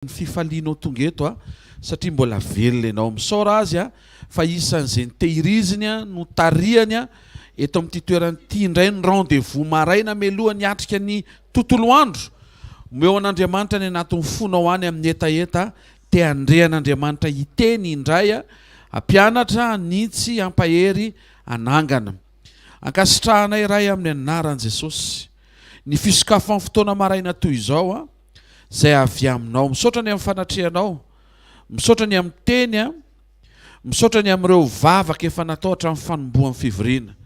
Ny fifalianao tonga eto a, satria mbola velona ianao. Misaora Azy a, fa isan'izay notehiriziny a, notarihany a, eto amin'ity toerana ity indray ny rendez-vous maraina mialoha ny hiatrika ny tontolo andro. Omeo an'Andriamanitra ny anatin'ny fonao any amin'ny hetaheta te handre an'Andriamanitra hiteny indray a, hampianatra, hanitsy, hampahery, hanangana. Ankasitrahanay Ray amin'ny anaran'i Jesosy ny fisokafan'ny fotoana maraina toy izao a, izay avy aminao. Misaotra ny amin'ny fanatrehanao. Misaotra ny amin'ny teny a. Misaotra ny amin'ireo vavaka efa natao hatramin'ny fanombohan'ny fivoriana.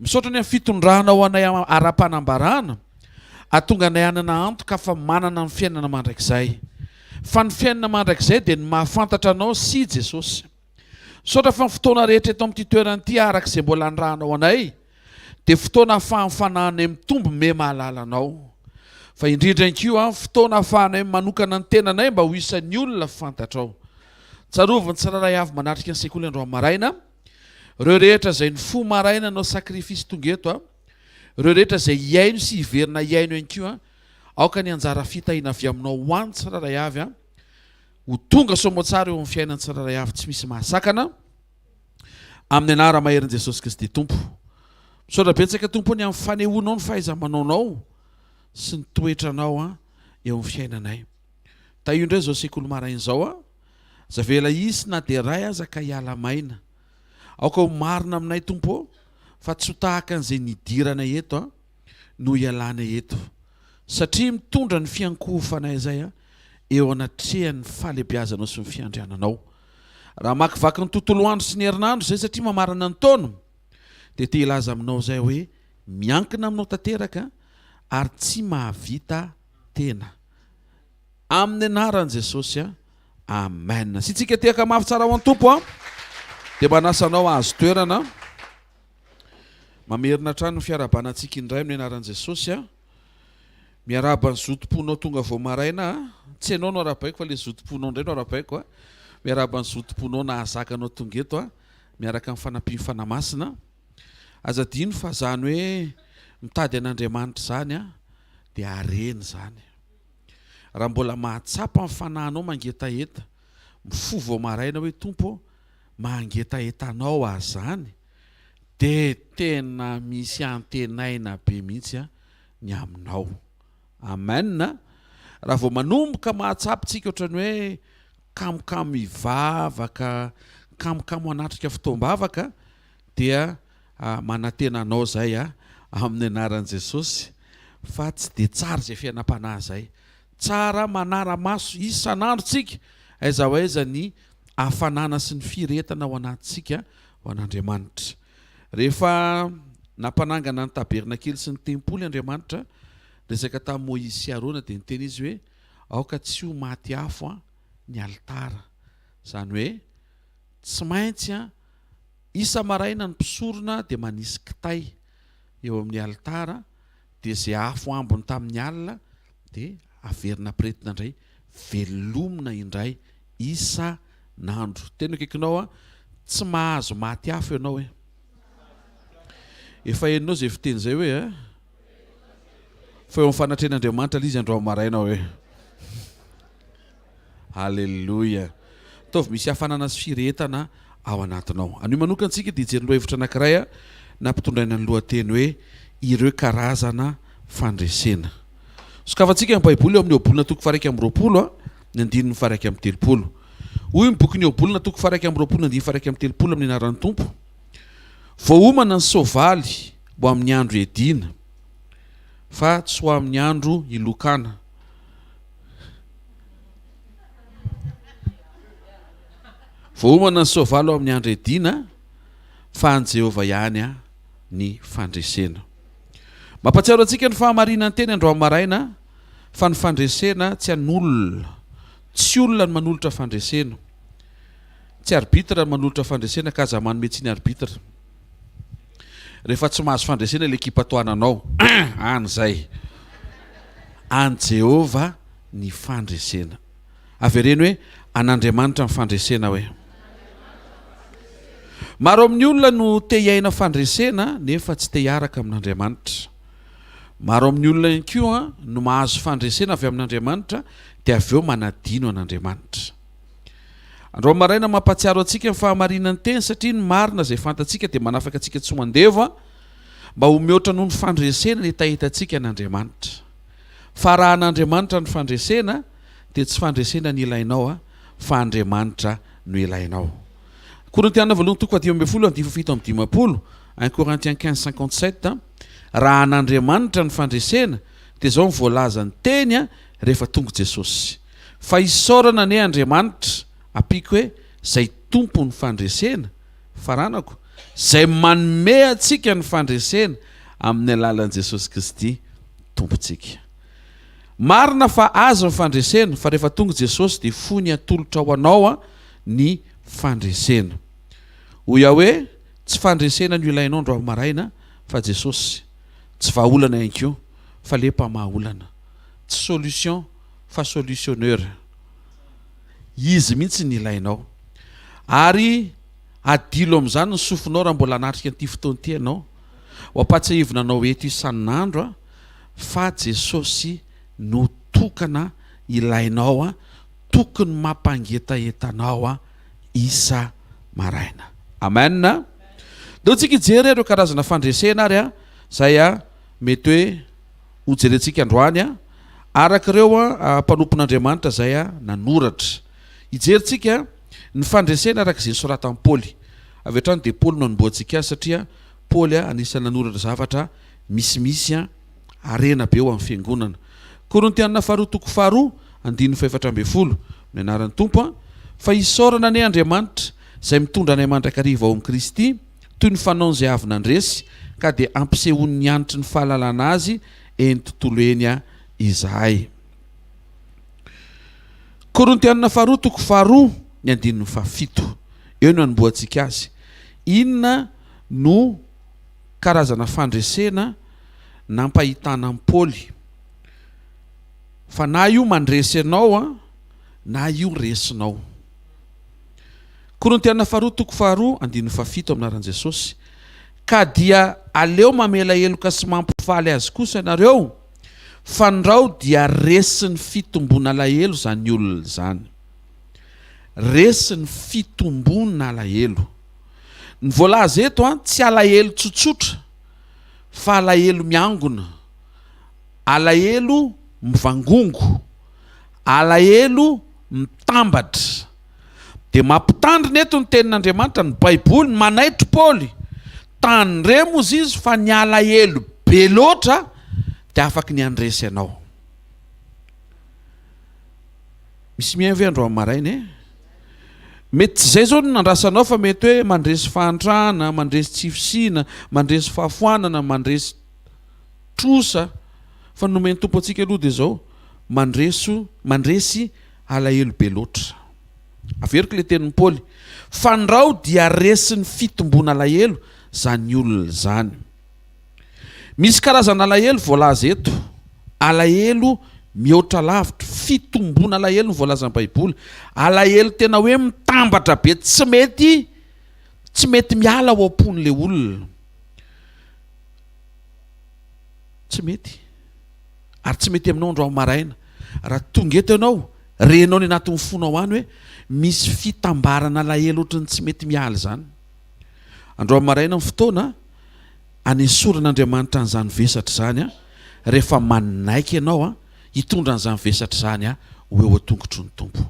Misaotra ny amin'ny fitondranao anay ara-panambarana ahatonga anay hanana antoka fa manana ny fiainana mandrakizay. Fa ny fiainana mandrakizay dia ny mahafantatra anao sy Jesosy. Misaotra fa ny fotoana rehetra eto amin'ity toerana ity araka izay mbola anirahanao anay dia fotoana ahafahan'ny fanahinay mitombo me mahalala anao. Fa indrindra ihany koa fotoana ahafahanay manokana ny tenanay mba ho isan'ny olona fantatrao. Tsarovy ny tsirairay avy manatrika ny sekoly androany maraina, ireo rehetra izay nifoha maraina nanao sacrifice tonga eto, ireo rehetra izay hihaino sy hiverina hihaino ihany koa, aoka ny anjara fitahiana avy aminao ho an'ny tsirairay avy ho tonga soamantsara eo amin'ny fiainan'ny tsirairay avy tsy misy mahasakana. Amin'ny anara-maherin'i Jesosy Kristy Tompo. Misaotra betsaka Tompo ny amin'ny fanehoanao ny fahaiza-manaonao sy ny toetranao eo amin'ny fiainanay. Tahio indray izao sekoly maraina izao a. Aza avela hisy na dia iray aza ka hiala maina. Aoka ho marina aminay Tompo ô, fa tsy ho tahaka an'izay nidiranay eto a, no hialanay eto. Satria mitondra ny fiankohofanay izay a, eo anatrehan'ny fahalebiazanao sy ny fiandriananao. Raha hamakivaky ny tontolo andro sy ny herinandro izay satria mamarana ny taona dia te hilaza aminao izay hoe miankina aminao tanteraka ary tsy mahavita tena. Amin'ny anaran'i Jesosy a. Amen. Asiantsika tehaka mafy tsara ho an'ny Tompo a. Dia manasa anao hahazo toerana. Mamerina hatrany ny fiarahabana antsika indray amin'ny anaran'i Jesosy a. Miarahaba ny zotom-ponao tonga vao maraina a! Tsy ianao no arahabaiko fa ilay zotom-ponao indray no arahabaiko a! Miarahaba ny zotom-ponao nahazaka anao tonga eto a! Miaraka amin'ny fanampian'ny Fanahy Masina. Aza adino fa izany hoe mitady an'Andriamanitra izany a, dia harena izany. Raha mbola mahatsapa ny fanahinao mangetaheta, mifoha vao maraina hoe Tompo ô, mangetaheta Anao aho izany, dia tena misy antenaina be mihitsy a! ny aminao. Amen a! Raha vao manomboka mahatsapa tsika ohatran'ny hoe kamokamo hivavaka, kamokamo hanatrika fotoam-bavaka dia manantena anao izay a, amin'ny anaran'i Jesosy fa tsy dia tsara izay fiainam-panahy izay. Tsara manara-maso isan'andro tsika aiza ho aiza ny hafanana sy ny firehetana ao anatintsika ho an'Andriamanitra. Rehefa nampanangana ny tabernakely sy ny tempoly Andriamanitra, niresaka tamin'i Môizy sy Arona, dia niteny Izy hoe, Aoka tsy ho maty afo ny alitara. Izany hoe, tsy maintsy isa-maraina ny mpisorona dia manisy kitay eo amin'ny alitara, dia izay afo ambiny tamin'ny alina dia averina ampirehetina indray, velomina indray isan'andro. Teny akaikinao an, tsy mahazo maty afo ianao e. Efa henonao izay fiteny izay hoe eh? Fa eo amin'ny fanatrehan'Andriamanitra ilay izy androany maraina hoe. Aleloia. Ataovy misy hafanana sy firehetana ao anatinao. Anio manokana isika dia hijery lohahevitra anankiray nampitondraina ny lohateny hoe Ireo karazana fandresena. Sokafantsika ny Baiboly eo amin'ny Ohabolana toko faha-21, ny andininy faha-31. Hoy ny bokin'ny Ohabolana toko faha-21 andininy faha-31 amin'ny anaran'ny Tompo, Voaomana ny soavaly ho amin'ny andro hiadiana, fa tsy ho amin'ny andro hilokana. Voaomana ny soavaly ho amin'ny andro hiadiana, fa an'i Jehovah ihany ny fandresena. Mampahatsiaro antsika ny fahamarinan'ny teny androany maraina fa ny fandresena tsy an'olona. Tsy olona ny manolotra fandresena. Tsy arbitre ny manolotra fandresena ka aza manome tsiny arbitre. Rehefa tsy mahazo fandresena ilay ekipa tohananao, any izay. An'i Jehovah ny fandresena. Avereno hoe, An'Andriamanitra ny fandresena hoe. Maro amin'ny olona no te hiaina fandresena nefa tsy te hiaraka amin'Andriamanitra. Maro amin'ny olona ihany koa no mahazo fandresena avy amin'Andriamanitra dia avy eo manadino an'Andriamanitra. Androany maraina mampahatsiaro antsika ny fahamarinan'ny teny satria ny marina izay fantatsika dia manafaka antsika tsy ho andevo mba ho mihoatra noho ny fandresena ny hetahetantsika an'Andriamanitra. Fa raha an'Andriamanitra ny fandresena dia tsy fandresena ny ilainao fa Andriamanitra no ilainao. Korintiana voalohany toko faha-15 andininy faha-57, Un Corinthiens 15, 57, Raha an'Andriamanitra ny fandresena dia izao ny voalazan'ny teny rehefa tonga Jesosy. Fa isaorana anie Andriamanitra, ampiako hoe izay Tompon'ny fandresena, faranako, izay manome antsika ny fandresena amin'ny alalan'i Jesosy Kristy Tompontsika. Marina fa Azy ny fandresena, fa rehefa tonga Jesosy dia foiny atolotra ho anao ny fandresena. Hoy aho hoe, tsy fandresena no ilainao androany maraina fa Jesosy. Tsy vahaolana ihany koa, fa le mpamaha olana. Tsy solution fa solutionneur. Izy mihitsy ny ilainao. Ary adilo amin'izany ny sofinao raha mbola hanatrika an'ity fotoana ity ianao. Ho ampahatsiahivina anao eto isan'andro aho fa Jesosy no tokana ilainao, tokony mampangetaheta anao isa-maraina. Amen. Ndao tsika hijery ireo karazana fandresena ary izay mety hoe ho jerentsika androany araka ireo mpanompon'Andriamanitra izay nanoratra. Hijery tsika ny fandresena araka izay nosoratan'i Paoly. Avy hatrany dia Paoly no anombohantsika azy satria Paoly anisan'ny nanoratra zavatra misimisy harena be ho an'ny fiangonana. Korintiana faharoa toko faharoa andininy fahefatra ambin'ny folo, Amin'ny anaran'ny Tompo, Fa isaorana anie Andriamanitra, izay mitondra anay mandrakariva ao amin'i Kristy, toy ny fanaon'izay avy nandresy, ka dia ampisehoany ny hanitry ny fahalalana Azy eny tontolo eny izahay. Korintiana faharoa toko faharoa ny andininy fahafito. Eo no anombohantsika azy. Inona no karazana fandresena nampahitana an'i Paoly? Fa na io mandresy anao na io resinao. Korintiana faharoa toko faharoa andininy fahafito amin'ny anaran'i Jesosy. Ka dia aleo mamela heloka sy mampifaly azy kosa ianareo, fandrao dia resin'ny fitombon'alahelo izany olona izany. Resin'ny fitombon'alahelo. Ny voalaza eto an, tsy alahelo tsotsotra fa alahelo miangona, alahelo mivangongo, alahelo mitambatra. Dia mampitandrina eto ny tenin'Andriamanitra, ny Baiboly, manaitry Paoly, tandremo ozy izy fa ny alahelo be loatra dia afaky ny handresy anao. Misy mihaino ve androany maraina e? Mety tsy izay izao no nandrasanao fa mety hoe mandresy fahantrana, mandresy tsy fisiana, mandresy fahafoanana, mandresy trosa. Fa ny nomen'ny Tompo antsika aloha dia izao, mandreso, mandresy alahelo be loatra. Averiko ilay tenin'i Paoly, fandrao dia resin'ny fitombon'alahelo izany olona izany. Misy karazana alahelo voalaza eto. Alahelo mihoatra lavitra, fitomboana alahelo no voalazan'ny Baiboly. Alahelo tena hoe mitambatra be tsy mety tsy mety miala ao am-pon'ilay olona. Tsy mety. Ary tsy mety aminao androany maraina. Raha tonga eto ianao, renao ny anatin'ny fonao any hoe misy fitambarana alahelo ohatran'ny tsy mety miala izany. Androany maraina ny fotoana anesoran'Andriamanitra an'izany vesatra izany rehefa manaiky ianao hitondra an'izany vesatra izany ho eo an-tongotry ny Tompo.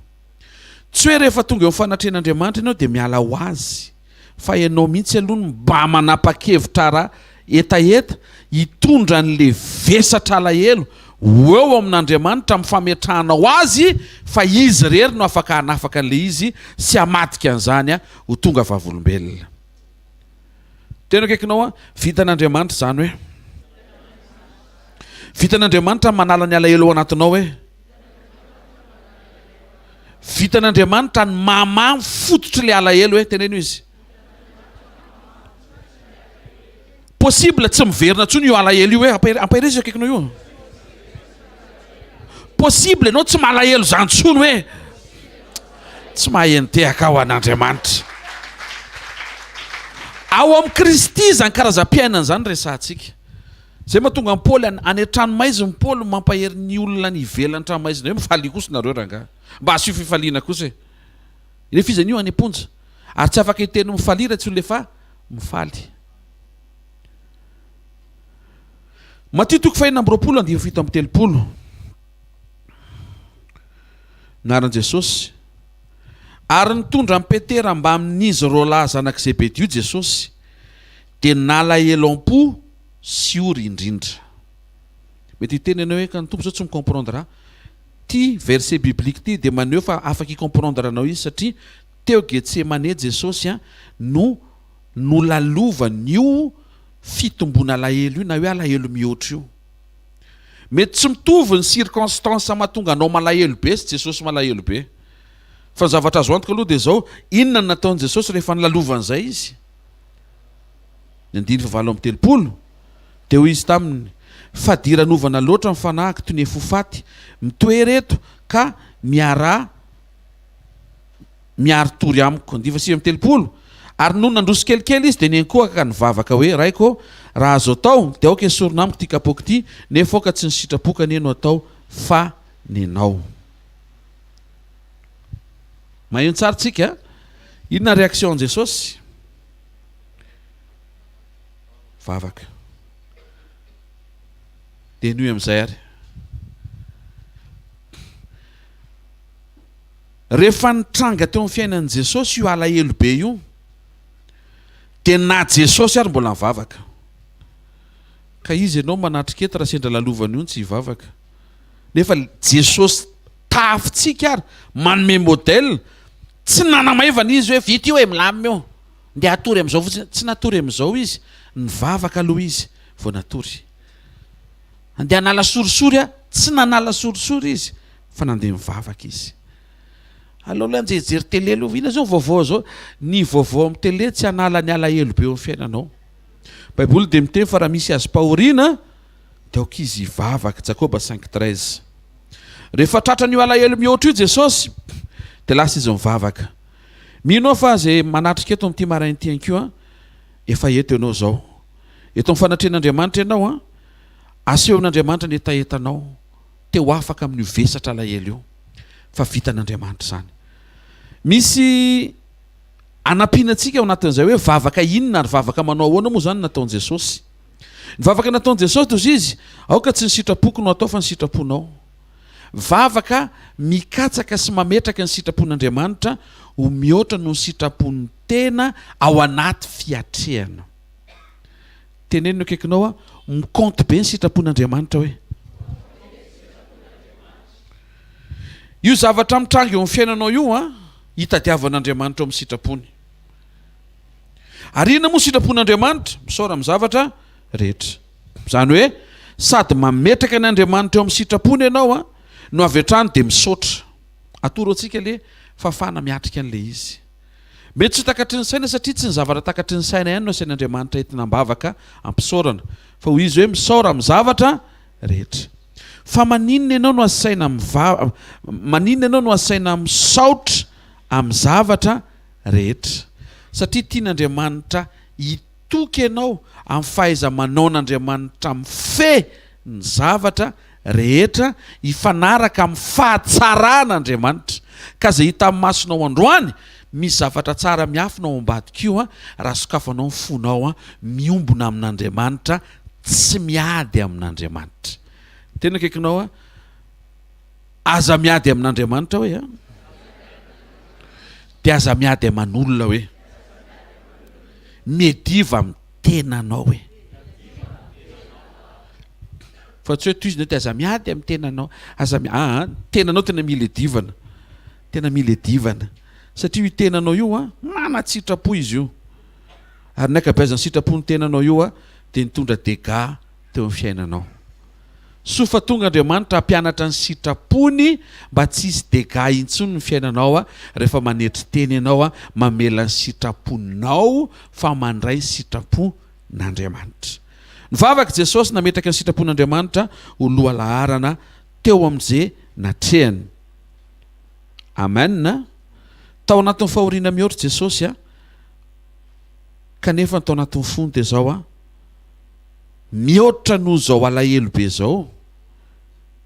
Tsy hoe rehefa tonga eo amin'ny fanatrehan'Andriamanitra ianao dia miala ho azy, fa ianao mihitsy aloha no mba manapa-kevitra ara hetaheta hitondra an'ilay vesatra alahelo ho eo amin'Andriamanitra amin'ny fametrahanao azy fa Izy irery no afaka hanafaka an'ilay izy sy hamadika an'izany ho tonga vavolombelona. Tena akaikinao an, vitan'Andriamanitra izany hoe. Vitan'Andriamanitra ny manala ny alahelo ao anatinao hoe. Vitan'Andriamanitra ny mamaha ny fototry ilay alahelo hoe, teneno izy. Possible tsy miverina intsony io alahelo io hoe, ampaherezo akaikinao io. Possible ianao tsy malahelo izany intsony hoe tsy mahay nitehaka aho an'Andriamanitra. Ao amin'i Kristy izany karazam-piainana izany resahantsika. Zay mahatonga an'i Paoly any any an-tranomaizina Paoly mampahery ny olona any ivelan'ny tranomaizina hoe mifalia kosa nareo rangahy. Mba asio fifaliana kosa e. Nefa izy anio any am-ponja. Ary tsy afaka hiteny mifalia raha tsy olona efa mifaly. Matio toko fahenina amby 20 andininy 37. Anaran'i Jesosy. Ary nitondra an'i Petera mbamin'izy roalahy zanak'i Zebedio Jesosy, dia nalahelo am-po sy ory indrindra. Mety hiteny ianao hoe ka ny Tompo zao tsy mi-comprendre ahy. Ity verset biblique ity dia maneho fa afaka hi-comprendre anao izy satria teo Getsemane Jesosy no nolalovany io fitomboana alahelo io na hoe alahelo mihoatra io. Mety tsy mitovy ny circonstance mahatonga anao malahelo be sy Jesosy malahelo be. Fa ny zavatra azo antoka aloha dia izao, inona no nataon'i Jesosy rehefa nolalovan' izay izy? Ny andininy fahavalo amby 30, dia hoy izy taminy, Fadiranovana loatra ny fanahiko toy ny efa ho faty, mitoera eto ka miaraha miari-tory amiko. Andininy faha 39, Ary nony nandroso kelikely izy, dia niankohoka ka nivavaka hoe, Raiko ô, raha azo atao, dia aoka esorina amiko ity kapoaka ity, nefa aoka tsy ny sitrapoko anie no atao, fa nenao. Maheno tsara tsika? Inona réaction an'i Jesosy? Vavaka. Dia henoy amin'izay ary. Rehefa nitranga teo amin'ny fiainan'i Jesosy io alahelo be io, dia na Jesosy ary mbola nivavaka. Ka iza ianao manatrika eto raha sendra lalovana io no tsy hivavaka? Nefa Jesosy tahafintsika ary manome modèle, tsy nanamaivana izy hoe vita io e, milamina io, ndeha hatory amin'izao fotsiny. Tsy natory amin'izao izy, nivavaka aloha izy vao natory. Andeha hanala sorisory aho, tsy nanala sorisory izy fa nandeha nivavaka izy. Aleo aloha andeha hijery télé aloha, inona zao ny vaovao zao? Ny vaovao amin'ny télé tsy hanala ny alahelo be eo amin'ny fiainanao. Baiboly dia miteny fa raha misy azom-pahoriana dia aoka izy hivavaka, Jakoba 5:13. Rehefa tratran'io alahelo mihoatra io Jesosy dia lasa izy mivavaka. Mino aho fa izay manatrika eto amin'ity maraina ity ihany koa efa eto ianao izao. Eto amin'ny fanatrehan'Andriamanitra ianao an, asehon'Andriamanitra ny hetahetanao, te ho afaka amin'io vesatra alahelo io, fa vitan'Andriamanitra izany. Misy anampiana antsika ao anatin'izay hoe vavaka inona ary vavaka manao ahoana moa izany nataon'i Jesosy. Ny vavaka nataon'i Jesosy dia hoy izy, aoka tsy ny sitrapoko no atao fa ny sitraponao. Vavaka mikatsaka sy mametraka ny sitrapon'Andriamanitra ho mihoatra noho ny sitrapon'ny tena ao anaty fiatrehana. Teneno ny akaikinao aho, mi-compte be ny sitrapon'Andriamanitra hoe. Io zavatra mitranga eo amin'ny fiainanao io an, hitadiavan'Andriamanitra ao amin'ny sitrapony. Ary inona moa sitrapon'Andriamanitra? Misaora amin'ny zavatra rehetra. Izany hoe sady mametraka ny Andriamanitra eo amin'ny sitrapony ianao an, no avy hatrany dia misaotra. Atoro antsika le fahafahana miatrika an'ilay izy. Mety tsy ho takatry ny saina satria tsy ny zavatra takatry ny saina ihany no asain'Andriamanitra entina am-bavaka am-pisaorana fa hoy izy hoe misaora amin'ny zavatra rehetra. Fa maninona ianao no asaina miva maninona ianao no asaina misaotra amin'ny zavatra rehetra? Satria tian'Andriamanitra hitoky ianao amin'ny fahaiza-manaon'Andriamanitra mifehy ny zavatra rehetra hifanaraka amin'ny fahatsaran'Andriamanitra. Ka izay hita amin'ny masonao androany, misy zavatra tsara miafina ao ambadika io raha sokafanao ny fonao miombona amin'Andriamanitra, tsy miady amin'Andriamanitra. Tena akaikinao aho, aza miady amin'Andriamanitra hoe a! Dia aza miady aman'olona hoe. Miadiva amin'ny tenanao hoe. Fa tsy hoe tohizina hoe aza miady amin'ny tenanao, aza mi aa, tenanao tena mila iadivana, tena mila iadivana, satria io tenanao io an, manan-tsitrapo izy io, ary ny ankabeazan'ny sitrapon'ny tenanao io an, dia nitondra dégâts teo amin'ny fiainanao. Soa fa tonga Andriamanitra hampianatra ny sitrapony mba tsy hisy dégâts intsony ny fiainanao an, rehefa manetry tena ianao an, mamela ny sitraponao fa mandray ny sitrapo n'Andriamanitra. Nivavaka i Jesosy nametraka ny sitrapon'Andriamanitra ho lohalaharana teo amin'ze natrehany. Amen. Tao anatin'ny fahoriana mihoatra Jesosy a, kanefa ny tao anatin'ny fony dia zao a, Mihoatra noho izao alahelo be izao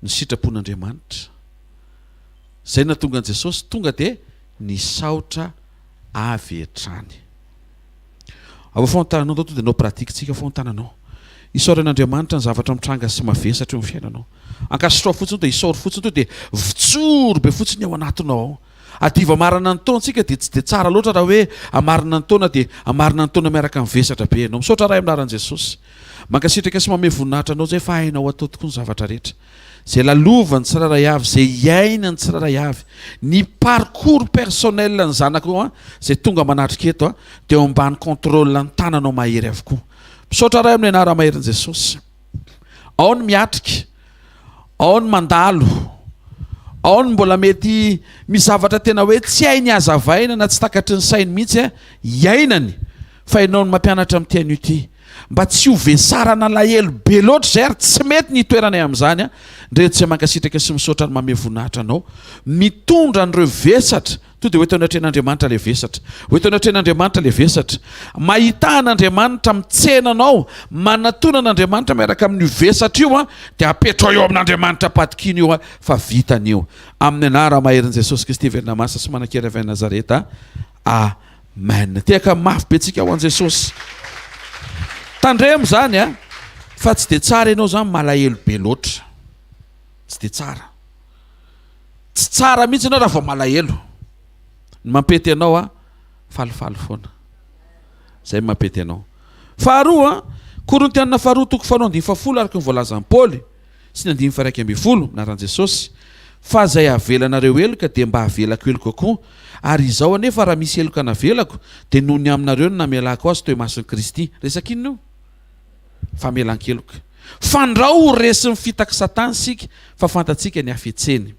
ny sitrapon'Andriamanitra. Izay nahatonga an'i Jesosy tonga dia nisaotra avy hatrany. Avoaho ny tananao, ndao tonga dia hanao pratique tsika, avoaho ny tananao. Isaorana Andriamanitra ny zavatra mitranga sy mavesatra eo amin'ny fiainanao. Ankasitraho fotsiny tonga dia isaory fotsiny tonga dia votsory be fotsiny ao anatinao ao. Hadiva marina ny taona tsika dia tsy dia tsara loatra raha hoe hamarina ny taona dia hamarina ny taona miaraka amin'ny vesatra be ianao. Misaotra Ray amin'ny anaran'i Jesosy. Mankasitraka sy mamehy voninahitra anao izay fa hainao atao tokoa ny zavatra rehetra. Izay lalovan'ny tsirairay avy, izay iainan'ny tsirairay avy, ny parcours personnel ny zanakao an, izay tonga manatrika eto an, dia eo ambany contrôle ny tananao mahery avokoa. Misaotra Ray amin'ny anara-maherin'i Jesosy. Ao ny miatrika, ao ny mandalo, ao ny mbola mety misy zavatra tena hoe tsy hainy hazavaina na tsy takatry ny sainy mihitsy iainany fa ianao no mampianatra amin'ity anio ity mba tsy ho vesarana alahelo be loatra izay ary tsy mety ny hitoeranay amin'izany a ndre tsy mankasitraka sy misaotra ny mamehy voninahitra anao mitondra an'ireo vesatra To dia ho eto anatrehan'Andriamanitra ilay vesatra. Ho eto anatrehan'Andriamanitra ilay vesatra. Mahità an'Andriamanitra mitsena anao, manatona an'Andriamanitra miaraka amin'io vesatra io an, dia apetrao eo amin'Andriamanitra am-patokiana io an, fa vitany io. Amin'ny anara maherin'i Jesosy Kristy velona masina sy manan-kery avy any Nazareta. Amen. Tehaka mafy be tsika ho an'i Jesosy. Tandremo izany an, fa tsy dia tsara ianao izany malahelo be loatra. Tsy dia tsara. Tsy tsara mihitsy ianao raha vao malahelo. Ny mampety anao a, falifaly foana. Zay ny mampety anao. Faharoa, Korintianina faharoa toko faharoa andininy fahafolo araka ny voalazan'i Paoly sy ny andininy faha-iraika ambinifolo, anaran'i Jesosy, fa izay avelanareo heloka dia mba avelako heloka koa. Ary izao anefa raha misy heloka navelako dia noho ny aminareo no namelako azy teo imason'i Kristy. Resaka inona io? Famelan-keloka. Fandrao ho resin'ny fitak'i Satana isika fa fantatsika ny hafetseny.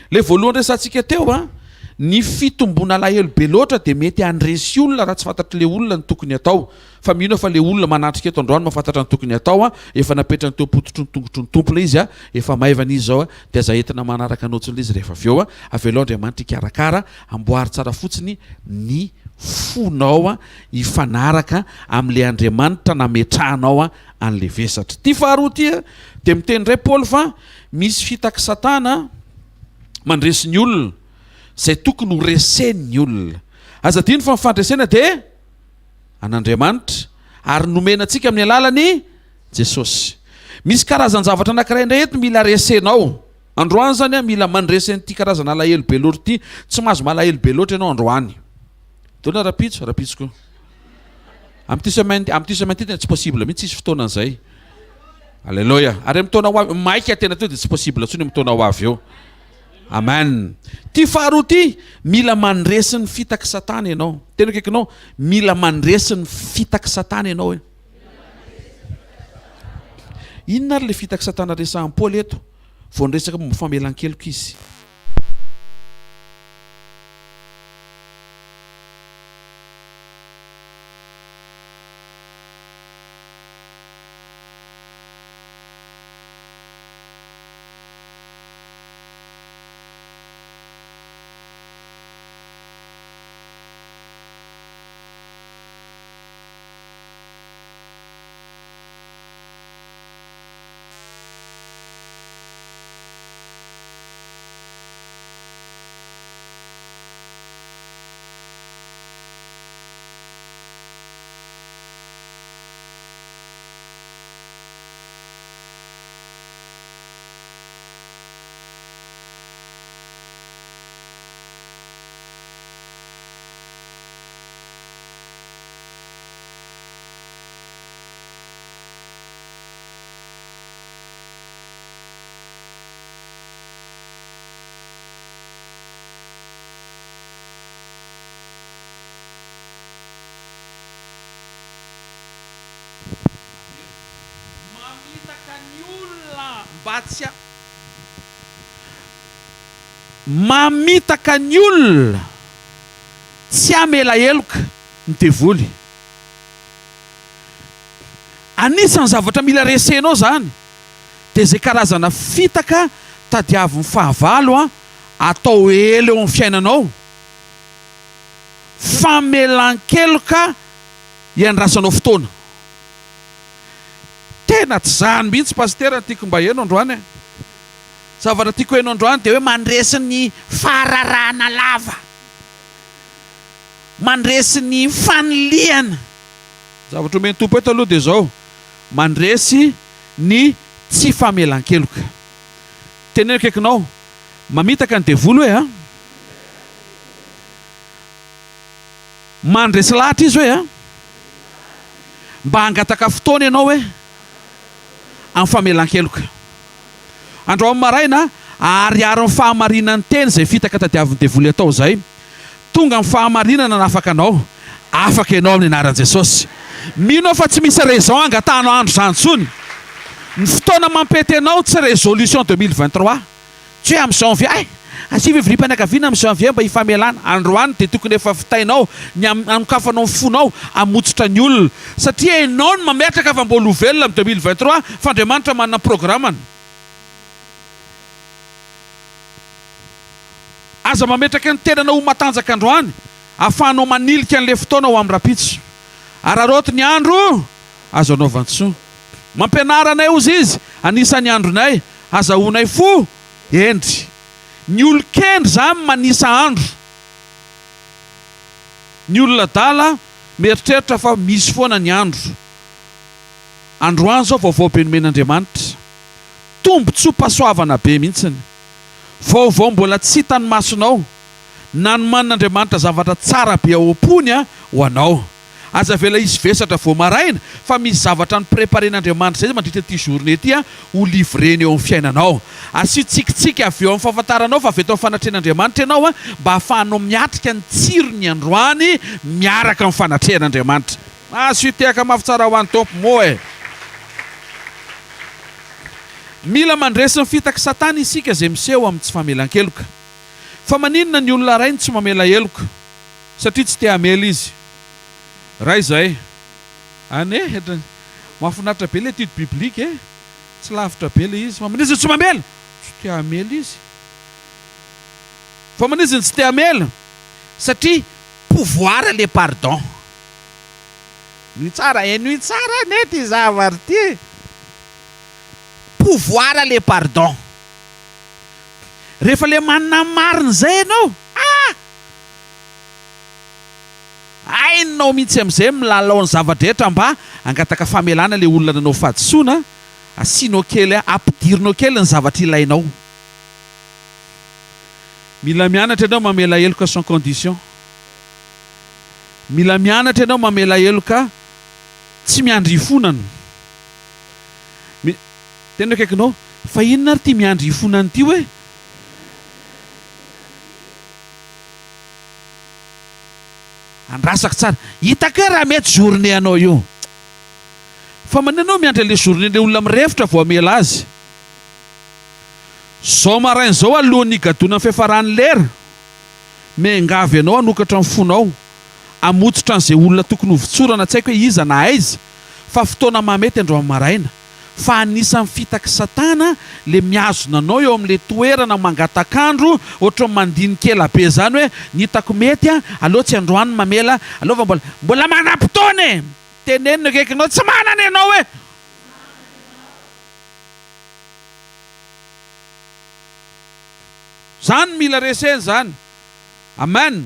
Ilay voalohany resahantsika teo an, ny fitomboana alahelo be loatra dia mety handresy olona raha tsy fantatr'ilay olona ny tokony hatao. Fa mino aho fa ilay olona manatrika eto androany mahafantatra ny tokony hatao an, efa napetrany teo am-pototry ny tongotry ny Tompo ilay izy an, efa maivana izy izao an, dia aza entina manaraka anao intsony ilay izy rehefa avy eo an, avelao Andriamanitra hikarakara, amboary tsara fotsiny ny fonao hifanaraka amin'ilay Andriamanitra nametrahanao an'ilay vesatra. Ity faharoa ity dia miteny indray Paoly fa misy fitak'i Satana mandresy ny olona izay tokony ho resen'ny olona. Aza adino fa ny fandresena dia an'Andriamanitra ary nomena antsika amin'ny alalan'i Jesosy. Misy karazan-javatra anankiray indray eto mila resenao. Androany izany mila mandresy an'ity karazana alahelo be loatra ity. Tsy mahazo malahelo be loatra ianao androany. Dona rapitso, rapitso koa. Amin'ity semaine, amin'ity semaine ity tena tsy possible mihitsy, tsisy fotoana an'izay. Alléluia. Ary amin'ny taona ho avy, maika tena teo dia tsy possible intsony amin'ny taona ho avy eo. Amen. Ty faharoa ty, mila mandresy ny fitak'i Satana ianao. Tena akaikinao, mila mandresy ny fitak'i Satana ianao e. Inona ary le fitak'i Satana resahan'i Paoly eto? Vao niresaka momba famelan-keloka izy. Mamitaka ny olona mba tsy ha. Mamitaka ny olona tsy hamela heloka ny devoly. Anisan'ny zavatra mila resenao izany dia izay karazana fitaka tadiavin'ny fahavalo atao ela eo amin'ny fiainanao. Famelan-keloka iandrasanao fotoana. Tena tsy zany mihitsy Pasitera no tiako mba heno androany e! Zavatra tiako heno androany dia hoe mandresy ny fahararahana lava, mandresy ny fanilihana. Zavatra omen'ny Tompo eto aloha dia izao, mandresy ny tsy famelan-keloka. Teneno akaikinao, mamitaka ny devoly hoe a! Mandresy lahatra izy hoe a! Mba hangataka fotoana ianao hoe amin'ny famelan-keloka. Androany maraina, ahariharin'ny fahamarinan'ny teny izay fitaka tadiavin'ny devoly atao izay. Tonga amin'ny fahamarinana nanafaka anao. Afaka ianao amin'ny anaran'i Jesosy. Mino aho fa tsy misy raison hangatahanao andro izany intsony. Ny fotoana mampety anao tsy résolution 2023. Tsy hoe amin'ny janvier, ay! Asio fivoriam-pianakaviana amin'ny janvier mba hifamelana. Androany dia tokony efa vitainao ny hanokafanao ny fonao hamotsitra ny olona. Satria ianao no mametraka fa mbola ho velona amin'ny 2023 fa Andriamanitra manana programany. Aza mametraka ny tenanao ho matanjaka androany ahafahanao manilika an'ilay fotoana ho amin'ny rahampitso. Araraoty ny andro azo anaovan-tsoa. Mampianara anay hozy izy, anisan'ny andronay. Azahoanay fo hendry. Ny olon-kendry zany manisa andro. Ny olona adala mieritreritra fa misy foana ny andro. Androany zao vaovao be nomen'Andriamanitra. Tombotsoa-pahasoavana be mihitsiny. Vaovao mbola tsy hitan'ny masonao. Nanomanin'Andriamanitra zavatra tsara be ao am-pony ho anao. Aza avela hisy vesatra vao maraina fa misy zavatra ni-preparen'Andriamanitra izay mandritra ity journée ity ho livreny eo amin'ny fiainanao. Asio tsikitsiky avy eo amin'ny fahafantaranao fa avy eto amin'ny fanatrehan'Andriamanitra ianao mba hahafahanao miatrika ny tsirony androany miaraka amin'ny fanatrehan'Andriamanitra. Asio tehaka mafy tsara ho an'ny Tompo moa e! Mila mandresy ny fitak'i Satana isika izay miseho amin'ny tsy famelan-keloka. Fa maninona ny olona iray no tsy mamela heloka? Satria tsy te hamela izy. Ray izay. Any e! Mahafinaritra be ilay étude biblique e! Tsy lavitra be ilay izy. Fa maninona izy no tsy mamela? Tsy te hamela izy. Fa maninona izy no tsy te hamela? Satria pouvoir le pardon. Henoy tsara, henoy tsara anie ity zavatra ity e! Pouvoir le pardon. Rehefa le manana ny marina izay ianao, ah! Hainao mihitsy amin'izay milalao ny zava-drehetra mba hangataka famelana ilay olona nanao fahadisoana, asianao kely, ampidirinao kely ny zavatra ilainao. Mila mianatra ianao mamela heloka sans condition. Mila mianatra ianao mamela heloka tsy miandry hifonana. Mi, tena akaikinao, fa inona ary ity miandry hifonana ity hoe? Andrasako tsara. Hitako hoe raha mety journée anao io. Fa manina anao miandry an'le journée le olona mirefotra vao hamela azy. Zao maraina zao alohan'ny higadonan'ny fiafaran'ny lera, miangavy anao hanokatra ny fonao, hamotsitra an'izay olona tokony hovotsorana tsy haiko hoe iza na aiza fa fotoana mahamety androany maraina. fa anisan'ny fitak'i satana le mihazona anao eo amin'le toerana mangatak'andro ohatran'ny mandinika ela be zany hoe ny hitako mety a, aleo tsy androany mamela, aleo fa mbola mbola manam-potoana e! Teneno ny akaikinao tsy manana ianao e! Zany mila resena zany. Amen!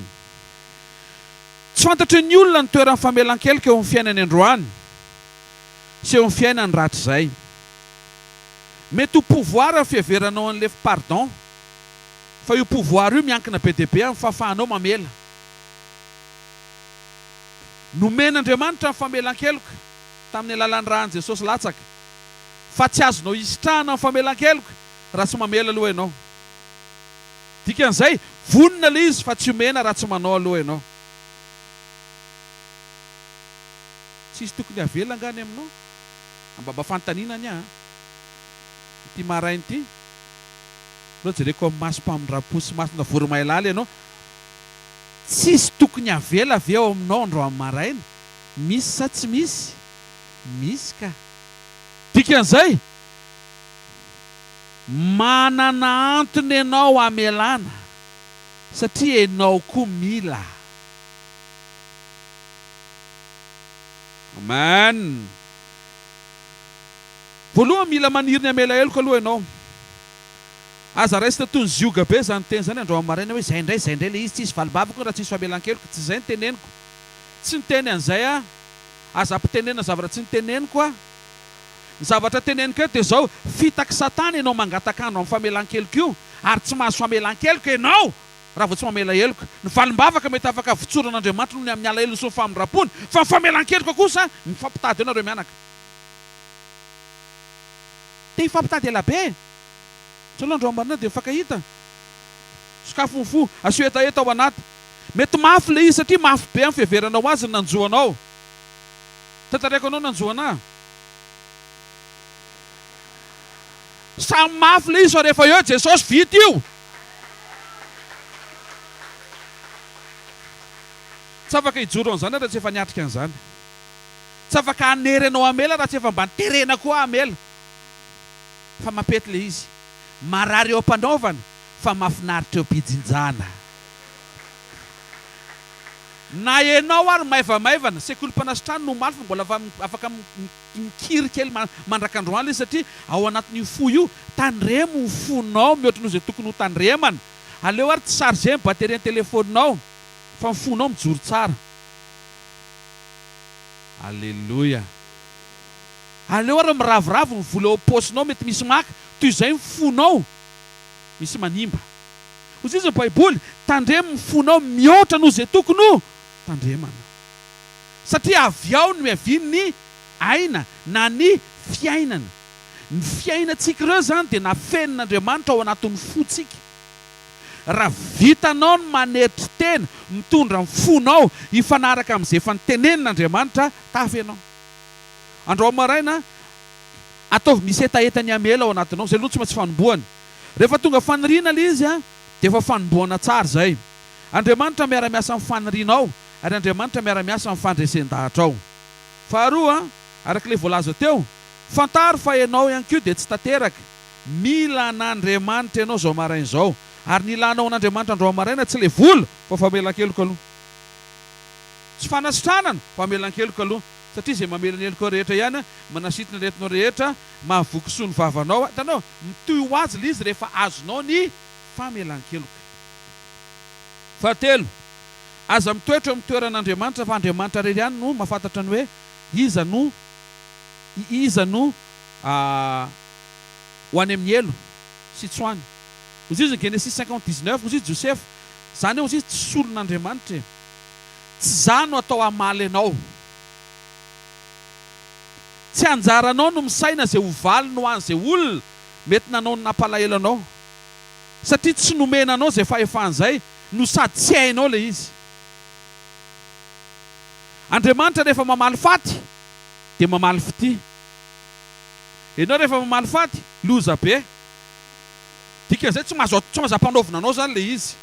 Tsy fantatry ny olona ny toeran'ny famelan-keloka eo amin'ny fiainany androany. sy eo amin'ny fiainany rahatrizay. Mety ho pouvoir ny fiheveranao an'ilay pardon, fa io pouvoir io miankina be dia be amin'ny fahafahanao mamela. Nomen'Andriamanitra ny famelan-keloka tamin'ny alalan'ny ràn'i Jesosy latsaka, fa tsy azonao isitrahana ny famelan-keloka raha tsy mamela aloha ianao. Dikan'izay, vonona ilay izy fa tsy omena raha tsy manao aloha ianao. Tsisy tokony havela angaha ny aminao? Ambaba fanontaniana anie an! Ity maraina ity, aleo jereko amin'ny masom-pamindram-po sy masona voromailala ianao, tsisy tokony havela ve ao aminao androany maraina? Misy sa tsy misy? Misy ka! Dikan'izay, manana antony ianao hamelana satria ianao koa mila. Amen! Voalohany, mila maniry ny hamela heloka aloha ianao. Aza raisina toy ny zioga be izany teny izany androany maraina hoe izay indray, izay indray ilay izy, tsisy valim-bavaka hono raha tsisy famelan-keloka. Tsy izay no teneniko. Tsy niteny an'izay aho. Aza ampitenenina zavatra tsy niteneniko aho. Ny zavatra teneniko eto dia izao, fitak'i Satana ianao mangataka andro amin'ny famelan-keloka io, ary tsy mahazo famelan-keloka ianao raha vao tsy mamela heloka. Ny valim-bavaka mety afaka votsoran'Andriamanitra noho ny amin'ny alahelony sy ny famindram-pony, fa ny famelan-keloka kosa, mifampitady eo nareo mianaka. Te hifampitady ela be. Sao aloha androany maraina dia mifankahita. Sokafy ny fo, asio hetaheta ao anaty. Mety mafy ilay izy satria mafy be amin'ny fiheveranao azy ny nanjo anao. Tantaraiko anao nanjo anah. Samy mafy ilay izy fa rehefa eo Jesosy vita io. Tsy afaka hijoro an'izany aho raha tsy efa niatrika an'izany. Tsy afaka hanery anao hamela raha tsy efa mba noterena koa hamela. Fa mampety ilay izy. Marary eo am-panaovana fa mahafinaritra eo am-pijinjana. Na enao ary maivamaivana, sekolim-panasitrano no omaly fa mbola afaka mikiry kely mandrak'androany ilay izy satria ao anatin'io fo io, tandremo ny fonao mihoatra noho izay tokony ho tandremana. Aleo ary tsy charger ny batterie ny telefaoninao fa ny fonao mijoro tsara. Aleloia. Aleo ary miraviravy ny vola eo am-paosinao mety misy maka, toy izay ny fonao misy manimba. Hoy izy ny Baiboly, Tandremo ny fonao mihoatra noho izay tokony ho tandremana. Satria avy ao no iavian'ny aina na ny fiainana. Ny fiainantsika ireo izany dia nafenin'Andriamanitra ao anatin'ny fontsika. Raha vitanao ny manetry tena, mitondra ny fonao hifanaraka amin'izay efa notenenin'Andriamanitra, tafa ianao. Androany maraina, ataovy misy hetaheta ny hamela ao anatinao. Izay aloha tsy maintsy fanombohana. Rehefa tonga faniriana ilay izy dia efa fanombohana tsara izay. Andriamanitra miara-miasa amin'ny fanirianao ary Andriamanitra miara-miasa amin'ny fandresen-dahatrao. Faharoa, araka ilay voalaza teo, fantaro fa ianao ihany koa dia tsy tanteraka. Mila an'Andriamanitra ianao izao maraina izao. Ary ny ilanao an'Andriamanitra androany maraina tsy ilay vola fa famelan-keloka aloha. Tsy fanasitranana, famelan-keloka aloha. Satria izay mamela ny helokao rehetra ihany, manasitrana ny aretinao rehetra, mahavoky soa ny vavanao. Hitanao? Mitohy ho azy ilay izy rehefa azonao ny famelan-keloka. Fahatelo, aza mitoetra eo amin'ny toeran'Andriamanitra fa Andriamanitra irery ihany no mahafantatra ny hoe iza no iza no ho any amin'ny helo sy tsy ho any. Hoy izy ny Genesisy 50 19, hoy izy Josefa, Izany hoy izy tsy solon'Andriamanitra e. Tsy izaho no atao hamaly anao. Tsy anjaranao no misaina izay ho valiny ho an'izay olona mety nanao ny nampalahelo anao. Satria tsy nomena anao izay fahefana izay no sady tsy hainao ilay izy. Andriamanitra rehefa mamaly faty dia mamaly fitia. Ianao rehefa mamaly faty, loza be. Dikan'izay tsy mahazo tsy mahazo ampanaovina anao izany ilay izy.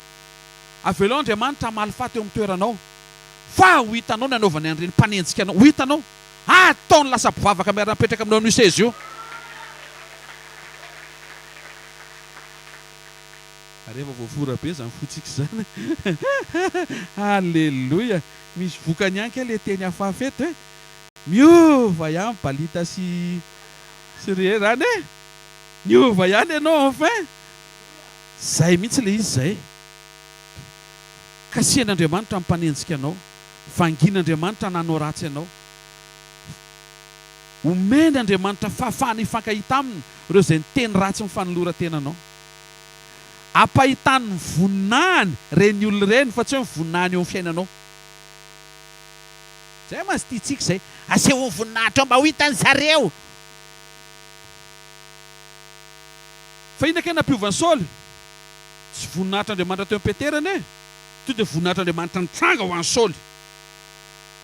Avelao Andriamanitra hamaly faty eo amin'ny toeranao. Fa ho hitanao ny hanaovany an'ireny mpanenjika anao. Ho hitanao. Ataony lasa mpivavaka miara-mipetraka aminao amin'io seza io. Ary efa voafora be izany fontsika izany. Alléluia. Misy vokany ihany kay ilay teny afafy eto e. Miova ihany balita sy sy re zany e. Niova ihany ianao enfin. Zay mihitsy ilay izy zay. Kasihan'Andriamanitra ny mpanenjika anao. Vangin'Andriamanitra nanao ratsy anao. Omeny Andriamanitra fahafahana hifankahita aminy ireo izay niteny ratsy ny fanoloran-tenanao. Ampahitany ny voninahiny ireny olona ireny fa tsy hoe ny voninahiny eo amin'ny fiainanao. Izay mantsy tiantsika izay. Asehoy ny voninahitrao mba ho hitan'ny zareo. Fa inona kay nampiova an'i Saoly? Tsy voninahitr'Andriamanitra teo amin'i Petera anie. Tonga dia voninahitr'Andriamanitra nitranga ho an'i Saoly.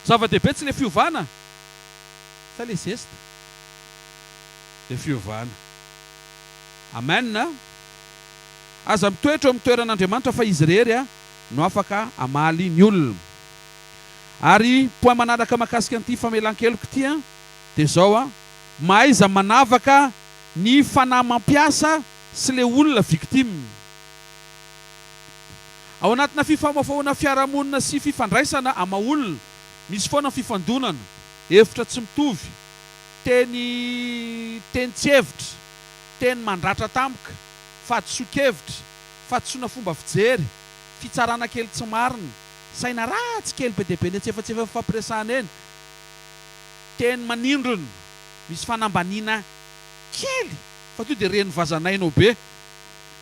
Zava-dehibe tsy ilay fiovana sa ilay zesta? Ilay fiovana. Amen a! Aza mitoetra eo amin'ny toeran'Andriamanitra fa Izy irery no afaka hamaly ny olona. Ary point manaraka makasika an'ity famelan-keloka ity dia izao a, mahaiza manavaka ny fanahy mampiasa sy ilay olona victime. Ao anatina fifamahofahoana fiarahamonina sy fifandraisana ama olona, misy foana ny fifandonana, hevitra tsy mitovy. Teny teny tsy hevitra, teny mandratra tampoka, fahadisoan-kevitra, fahadisoana fomba fijery, fitsarana kely tsy marina, saina ratsy kely be dia be niantsefatsefany fifampiresahana eny, teny manindrona, misy fanambaniana kely fa to dia reny vazan'ainao be.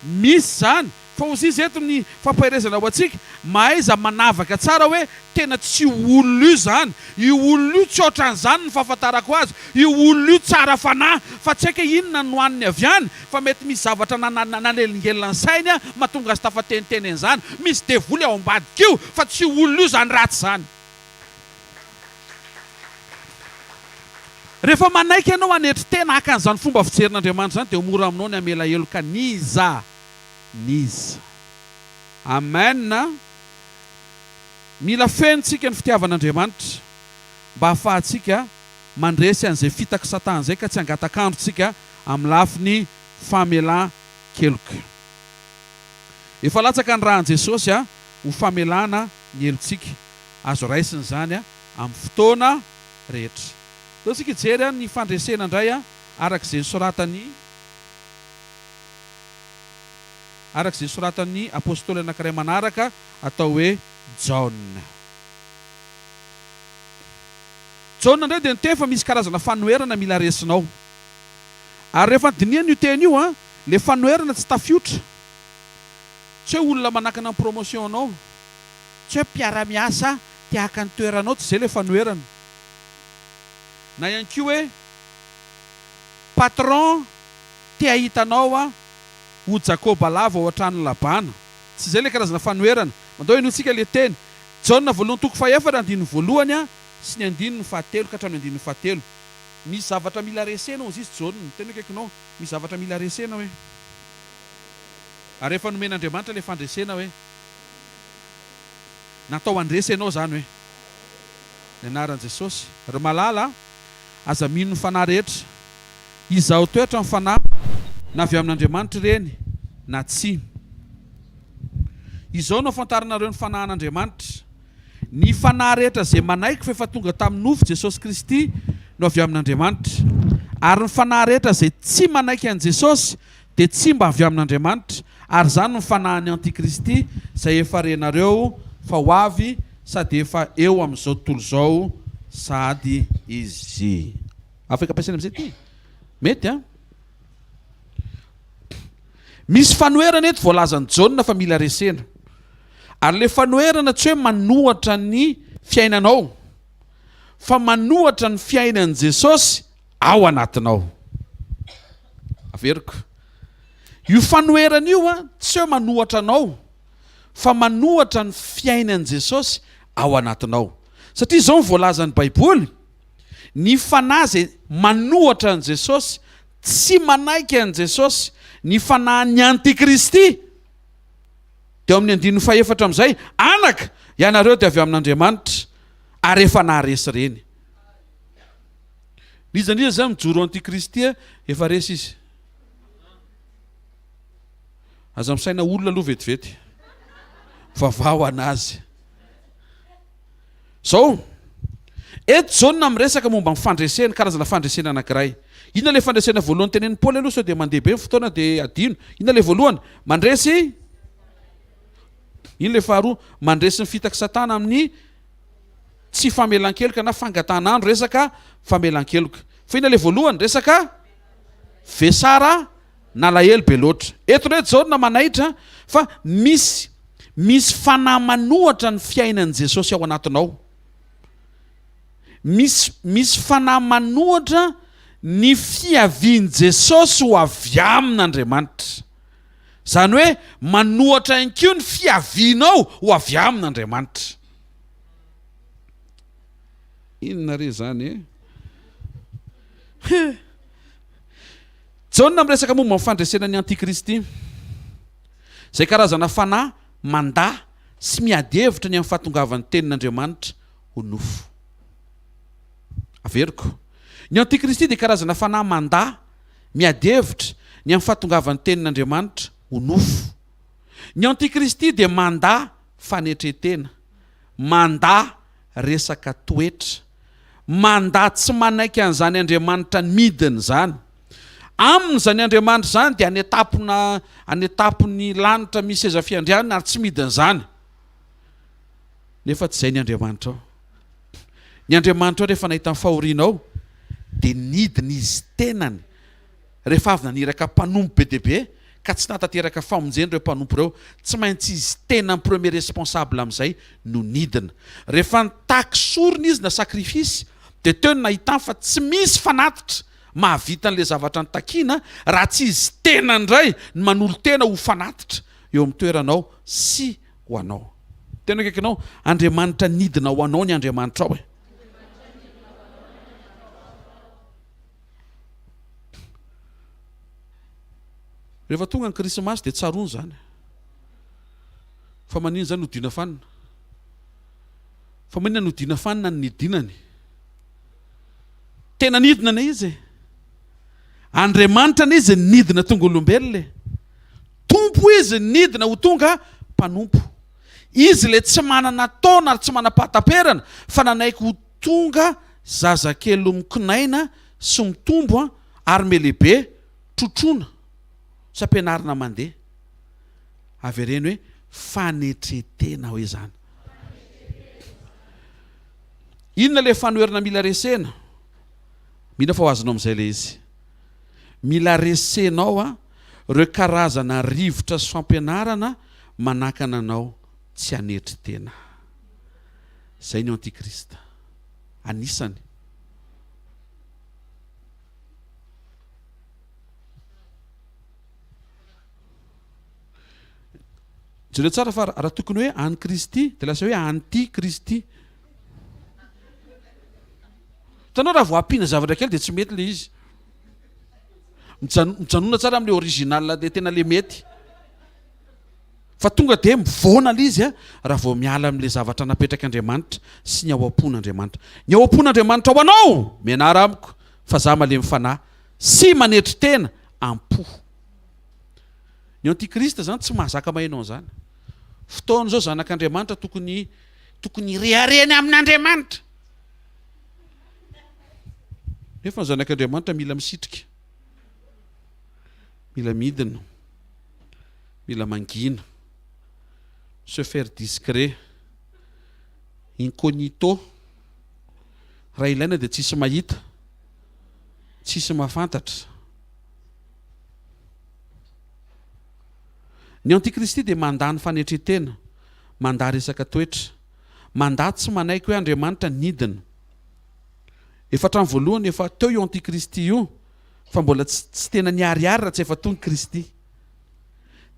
Misy izany, fa hozy izy eto ny fampaherezana ho antsika, mahaiza manavaka tsara hoe tena tsy io olona io izany, io olona io tsy ohatran'izany ny fahafantarako azy, io olona io tsara fanahy fa tsy haiko hoe inona no nohaniny avy any fa mety misy zavatra nanelingelina ny sainy mahatonga azy tafateniteny an'izany, misy devoly ao ambadika io fa tsy io olona io izany ratsy izany. Rehefa manaiky ianao hanetry tena haka an'izany fomba fijerin'Andriamanitra izany dia ho mora aminao ny hamela heloka n'iza n'iza. Amen. Mila fenontsika ny fitiavan'Andriamanitra mba hahafahantsika mandresy an'izay fitak'i Satana izay ka tsy hangatak'andro tsika amin'ny lafiny famelan-keloka. Efa latsaka ny ràn'i Jesosy ho famelana ny helotsika. Azo raisina izany amin'ny fotoana rehetra. Ndao tsika hijery ny fandresena indray araka izay nosoratan'ny araka izay nosoratan'ny apostoly anankiray manaraka atao hoe Jaona. Jaona indray dia niteny fa misy karazana fanoherana mila resinao. Ary rehefa nodinihana io teny io, ilay fanoherana tsy tafiotra. Tsy hoe olona manakana ny promotion anao. Tsy hoe mpiara-miasa te haka ny toeranao, tsy izay ilay fanoherana. Na ihany koa hoe patron te hahita anao ho Jakoba lava ao an-tranon'i Labana. Tsy izay ilay karazana fanoherana. Mandao henointsika ilay teny. Jaona voalohany toko fahefatra andininy voalohany sy ny andininy fahatelo ka hatramin'ny andininy fahatelo. Misy zavatra mila resena hozy izy Jaona. Tena akaikinao. Misy zavatra mila resena hoe. Ary efa nomen'Andriamanitra ilay fandresena hoe. Natao handresy ianao izany hoe. Ny anaran'i Jesosy. Ry malala a, aza mino ny fanahy rehetra. Izaho toetra ny fanahy, na avy amin'Andriamanitra ireny, na tsia. Izao no ahafantaranareo ny fanahin'Andriamanitra, Ny fanahy rehetra izay manaiky fa efa tonga tamin'ny nofo Jesosy Kristy no avy amin'Andriamanitra. Ary ny fanahy rehetra izay tsy manaiky an'i Jesosy dia tsy mba avy amin'Andriamanitra, ary izany no fanahin'ny antikristy izay efa renareo fa ho avy sady efa eo amin'izao tontolo izao sahady izy. Afaka ampiasaina amin'izay ity? Mety an? Misy fanoherana eto voalazan'i Jaona fa mila resena. Ary ilay fanoherana tsy hoe manohatra ny fiainanao, fa manohatra ny fiainan'i Jesosy ao anatinao. Averiko. Io fanoherana io an, tsy hoe manohatra anao, fa manohatra ny fiainan'i Jesosy ao anatinao. Satria izao no voalazan'ny Baiboly, ny fanahy izay manohatra an'i Jesosy, tsy manaiky an'i Jesosy, ny fanahin'ny antikristy, dia ao amin'ny andininy fahefatra amin'izay, anaka, ianareo dia avy amin'Andriamanitra, ary efa naharesy ireny. N'iza n'iza zany mijoro antikristy efa resy izy. Aza misaina olona aloha vetivety. Vavaho anazy. Zao, eto Jaona miresaka momba ny fandresena, karazana fandresena anankiray. Inona ilay fandresena voalohany tenenin'i Paoly aloha sao dia mandeha be ny fotoana dia adino. Inona ilay voalohany? Mandresy Inona ilay faharoa? Mandresy ny fitak'i Satana amin'ny tsy famelan-keloka na fangatahan'andro resaka famelan-keloka. Fa inona ilay voalohany? Resaka vesara nalahelo be loatra. Eto indray Jaona manaitra fa misy misy fanahy manohatra ny fiainan'i Jesosy ao anatinao. Misy misy fanahy manohatra ny fiavian'i Jesosy ho avy amin'Andriamanitra. Izany hoe manohatra ihany koa ny fiavianao ho avy amin'Andriamanitra. Inona re izany e? He! Jaona miresaka momba ny fandresena ny antikristy, izay karazana fanahy mandà sy miady hevitra ny amin'ny fahatongavan'ny Tenin'Andriamanitra ho nofo. Averiko. Ny antikristy dia karazana fanahy mandà, miady hevitra ny amin'ny fahatongavan'ny Tenin'Andriamanitra ho nofo. Ny antikristy dia mandà fanetren-tena, mandà resaka toetra, Mandà tsy manaiky an'izany Andriamanitra midina izany. Aminy izany Andriamanitra izany dia any an-tampona any an-tampon'ny lanitra misy seza fiandrianana ary tsy midina izany. Nefa tsy izay ny Andriamanitrao. Ny Andriamanitrao rehefa nahita ny fahorianao dia nidina Izy tenany rehefa avy naniraka mpanompo be dia be ka tsy nahatanteraka famonjena ireo mpanompo ireo, tsy maintsy izy tenany premier responsable amin'izay no nidina. Rehefa nitaky sorona izy na sacrifice dia teo no nahitany fa tsy misy fanatitra mahavita an'ilay zavatra nitakiana raha tsy izy tenany indray no manolo-tena ho fanatitra eo amin'ny toeranao sy ho anao. Tena akaikinao, Andriamanitra nidina ho anao ny Andriamanitrao e. Rehefa tonga ny krismasy dia tsaroana izany. Fa maninona izany nodiana fanina? Fa maninona nodiana fanina ny nidinany? Tena nidina anie izy e. Andriamanitra anie izy nidina tonga olombelona e. Tompo izy nidina ho tonga mpanompo. Izy ilay tsy manana taona ary tsy manam-pahataperana fa nanaiky ho tonga zazakely mikonaina sy mitombo ary melehibe trotroina sy ampianarina mandeha. Avereno hoe fanetren-tena hoe izany. Inona ilay fanoherana mila resena? Mino aho fa ho azonao amin'izay ilay izy. Mila resenao ireo karazana rivotra sy fampianarana manakana anao tsy hanetry tena. Izay ny antikrista. Anisany. Jereo tsara fa raha tokony hoe an'i Kristy dia lasa hoe anti Kristy. Hitanao raha vao ampiana zavatra kely dia tsy mety ilay izy. Mijanona tsara amin'ilay original ilay tena ilay mety. Fa tonga dia mivoana ilay izy raha vao miala amin'ilay zavatra napetrak'Andriamanitra sy ny ao am-pon'Andriamanitra. Ny ao am-pon'Andriamanitra ao anao, mianara amiko fa za malemy fanahy sy manetry tena am-po. Ny antichrist zany tsy mahazaka maheno an'izany. Fotoana izao zanak'Andriamanitra tokony tokony hireharehany amin'Andriamanitra. Nefa ny zanak'Andriamanitra mila misitrika. Mila midina. Mila mangina. Se faire discret. Incognito. Raha ilaina dia tsisy mahita. Tsisy mahafantatra. Ny antikristy dia mandà ny fanetren-tena, mandà resaka toetra, mandà tsy manaiky hoe Andriamanitra nidina. Efa hatramin'ny voalohany efa teo io antikristy io fa mbola tsy tsy tena niharihary raha tsy efa tonga Kristy.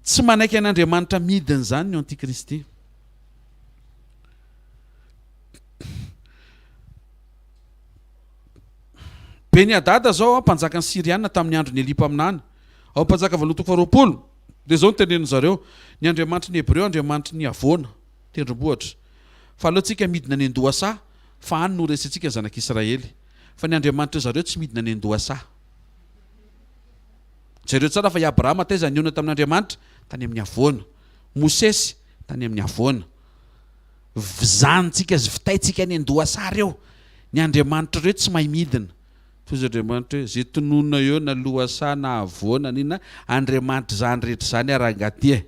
Tsy manaiky an'Andriamanitra midina izany ny antikristy. Beni-Hadada izao, mpanjakan'ny Syriana tamin'ny andron'i Elia mpaminany. Ao amin'ny Mpanjaka voalohany toko faharoapolo, dia izao no tenenin-dry zareo, Ny Andriamanitry ny Hebreo Andriamanitry ny havoana, tendrombohitra. Fa aleontsika midina any an-dohasaha, fa any no horesentsika ny zanak'Israely. Fa ny Andriamanitry zareo tsy midina any an-dohasaha. Jereo tsara fa i Abrahama taiza nihaona tamin'Andriamanitra? Tany amin'ny havoana. Mosesy, tany amin'ny havoana. Vizanintsika sy vitaintsika any an-dohasaha ireo. Ny andriamanitr'ireo tsy mahay midina. Toy izy Andriamanitra hoe, izay tononina eo na lohasaha na havoana na inona, Andriamanitra izany rehetra izany ary angaha ty e.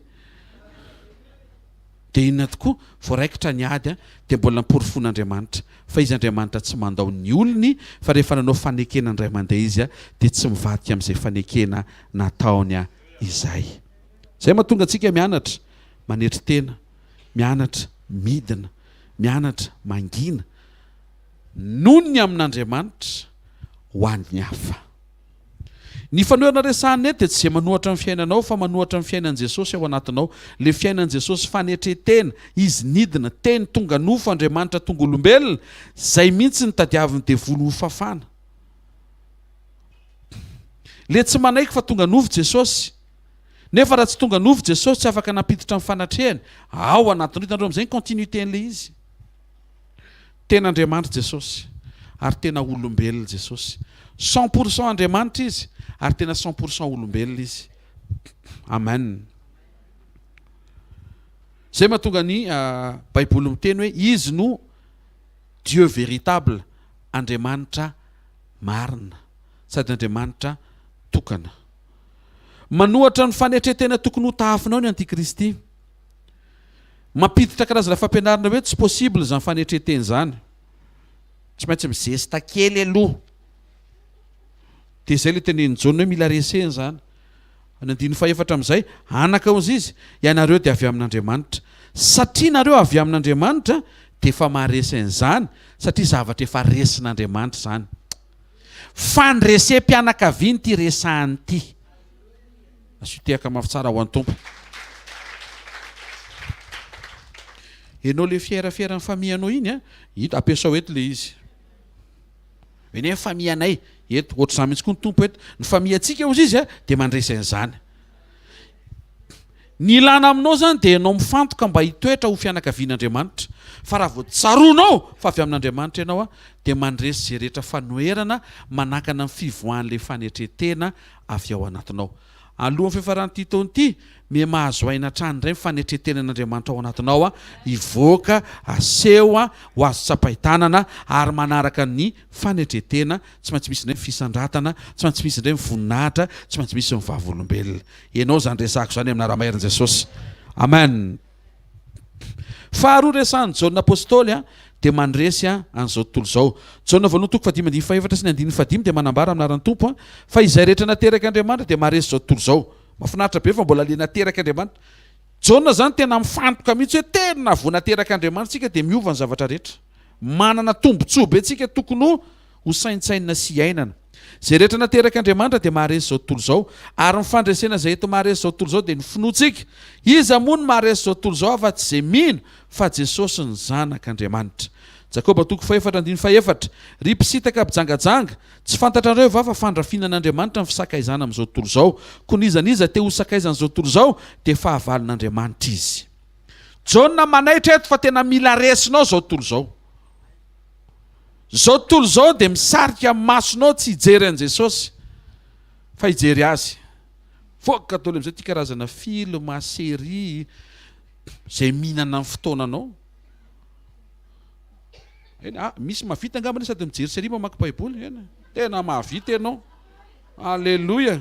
Dia inona tokoa? Voaraikitra ny ady dia mbola noporofoin'Andriamanitra fa Izy Andriamanitra tsy mandao ny olony fa rehefa nanao fanekena indray mandeha Izy dia tsy mivadika amin'izay fanekena nataony izay. Izay mahatonga antsika mianatra manetry tena. mianatra midina, mianatra mangina noho ny amin'Andriamanitra ho an'ny hafa. Ny fanoherana resahina eto dia tsy izay manohatra ny fiainanao fa manohatra ny fiainan'i Jesosy ao anatinao. Ilay fiainan'i Jesosy fanetren-tena, Izy nidina, Teny tonga nofo, Andriamanitra tonga olombelona, izay mihitsy no tadiavin'ny devoly hofafana. Ilay tsy manaiky fa tonga nofo Jesosy, Nefa raha tsy tonga nofo Jesosy tsy afaka nampiditra ny fanatrehany ao anatin'io. Hitanareo amin'izay ny continuité an'ilay izy. Tena Andriamanitra Jesosy ary tena olombelona Jesosy. 100% Andriamanitra izy ary tena 100% olombelona izy. Amen. Izay mahatonga ny Baiboly miteny hoe izy no Dieu véritable. Andriamanitra marina sady Andriamanitra tokana. Manohatra ny fanetren-tena tokony ho tahafinao ny antikristy. Mampiditra karazana fampianarana hoe tsy possible izany fanetren-tena izany. Tsy maintsy mizesta kely aloha. Dia izay ilay tenenin'i Jaona hoe mila resena izany. Ny andininy fahefatra amin'izay, Anaka hozy izy, ianareo dia avy amin'Andriamanitra. Satria nareo avy amin'Andriamanitra dia efa maharesy an'izany, satria zavatra efa resin'Andriamanitra izany. Fandresem-pianakaviana ity resahany ity. Asio tehaka mafy tsara ho an'ny Tompo. Ianao le fier fier ny famille anao iny a, hita ampiasao eto le izy. Eny hoe famille anay eto, ohatr'izany mihitsy koa ny Tompo eto. Ny famille antsika hozy izy a dia mandresy an'izany. Ny ilana aminao izany dia ianao mifantoka mba hitoetra ho fianakavian'Andriamanitra. Fa raha vao tsaroanao fa avy amin'Andriamanitra ianao dia mandresy izay rehetra fanoherana manakana ny fivoahan'ilay fanetren-tena avy ao anatinao. Alohan'ny fiafaran'ity taona ity, miha mahazo aina hatrany indray ny fanetren-tenan'Andriamanitra ao anatinao hivoaka, aseho, ho azo tsapain-tanana ary manaraka ny fanetren-tena, tsy maintsy misy indray ny fisandratana, tsy maintsy misy indray ny voninahitra, tsy maintsy misy ny vavolombelona. Ianao izany resahako izany amin'ny anaramairin'i Jesosy. Amen. Faharoa resahan'i Jaona Apostoly dia mandresy an'izao tontolo izao. Jaona voalohany toko fahadimy andininy fahefatra sy ny andininy fahadimy dia manambara amin'ny anaran'ny Tompo fa izay rehetra naterak'Andriamanitra dia maharesy izao tontolo izao. Mahafinaritra be fa mbola le naterak'Andriamanitra. Jaona izany tena mifantoka mihitsy hoe tena vao naterak'Andriamanitra isika dia miova ny zavatra rehetra. Manana tombontsoa be tsika tokony ho saintsainina sy iainana. Izay rehetra naterak'Andriamanitra dia maharesy izao tontolo izao, ary ny fandresena izay enti-maharesy izao tontolo izao dia ny finoantsika. Iza moa no maharesy izao tontolo izao afa-tsy izay mino fa Jesosy ny Zanak'Andriamanitra? Jakoba toko fahefatra andininy fahefatra, Ry mpisintaka mpijangajanga, tsy fantatrareo va fa fandrafiana an'Andriamanitra ny fisakaizana amin'izao tontolo izao? Koa n'iza n'iza te ho sakaizan'izao tontolo izao dia fahavalon'Andriamanitra izy. Jaona manaitra eto fa tena mila resinao izao tontolo izao. Izao tontolo izao dia misarika ny masonao tsy hijery an'i Jesosy fa hijery azy. Voaka daholo amin'izay ity karazana film, série izay mihinana ny fotoananao. Eny, ah, misy mahavita angamba sady mijery série mamaky Baiboly. Eny, tena mahavita ianao. Aleloia.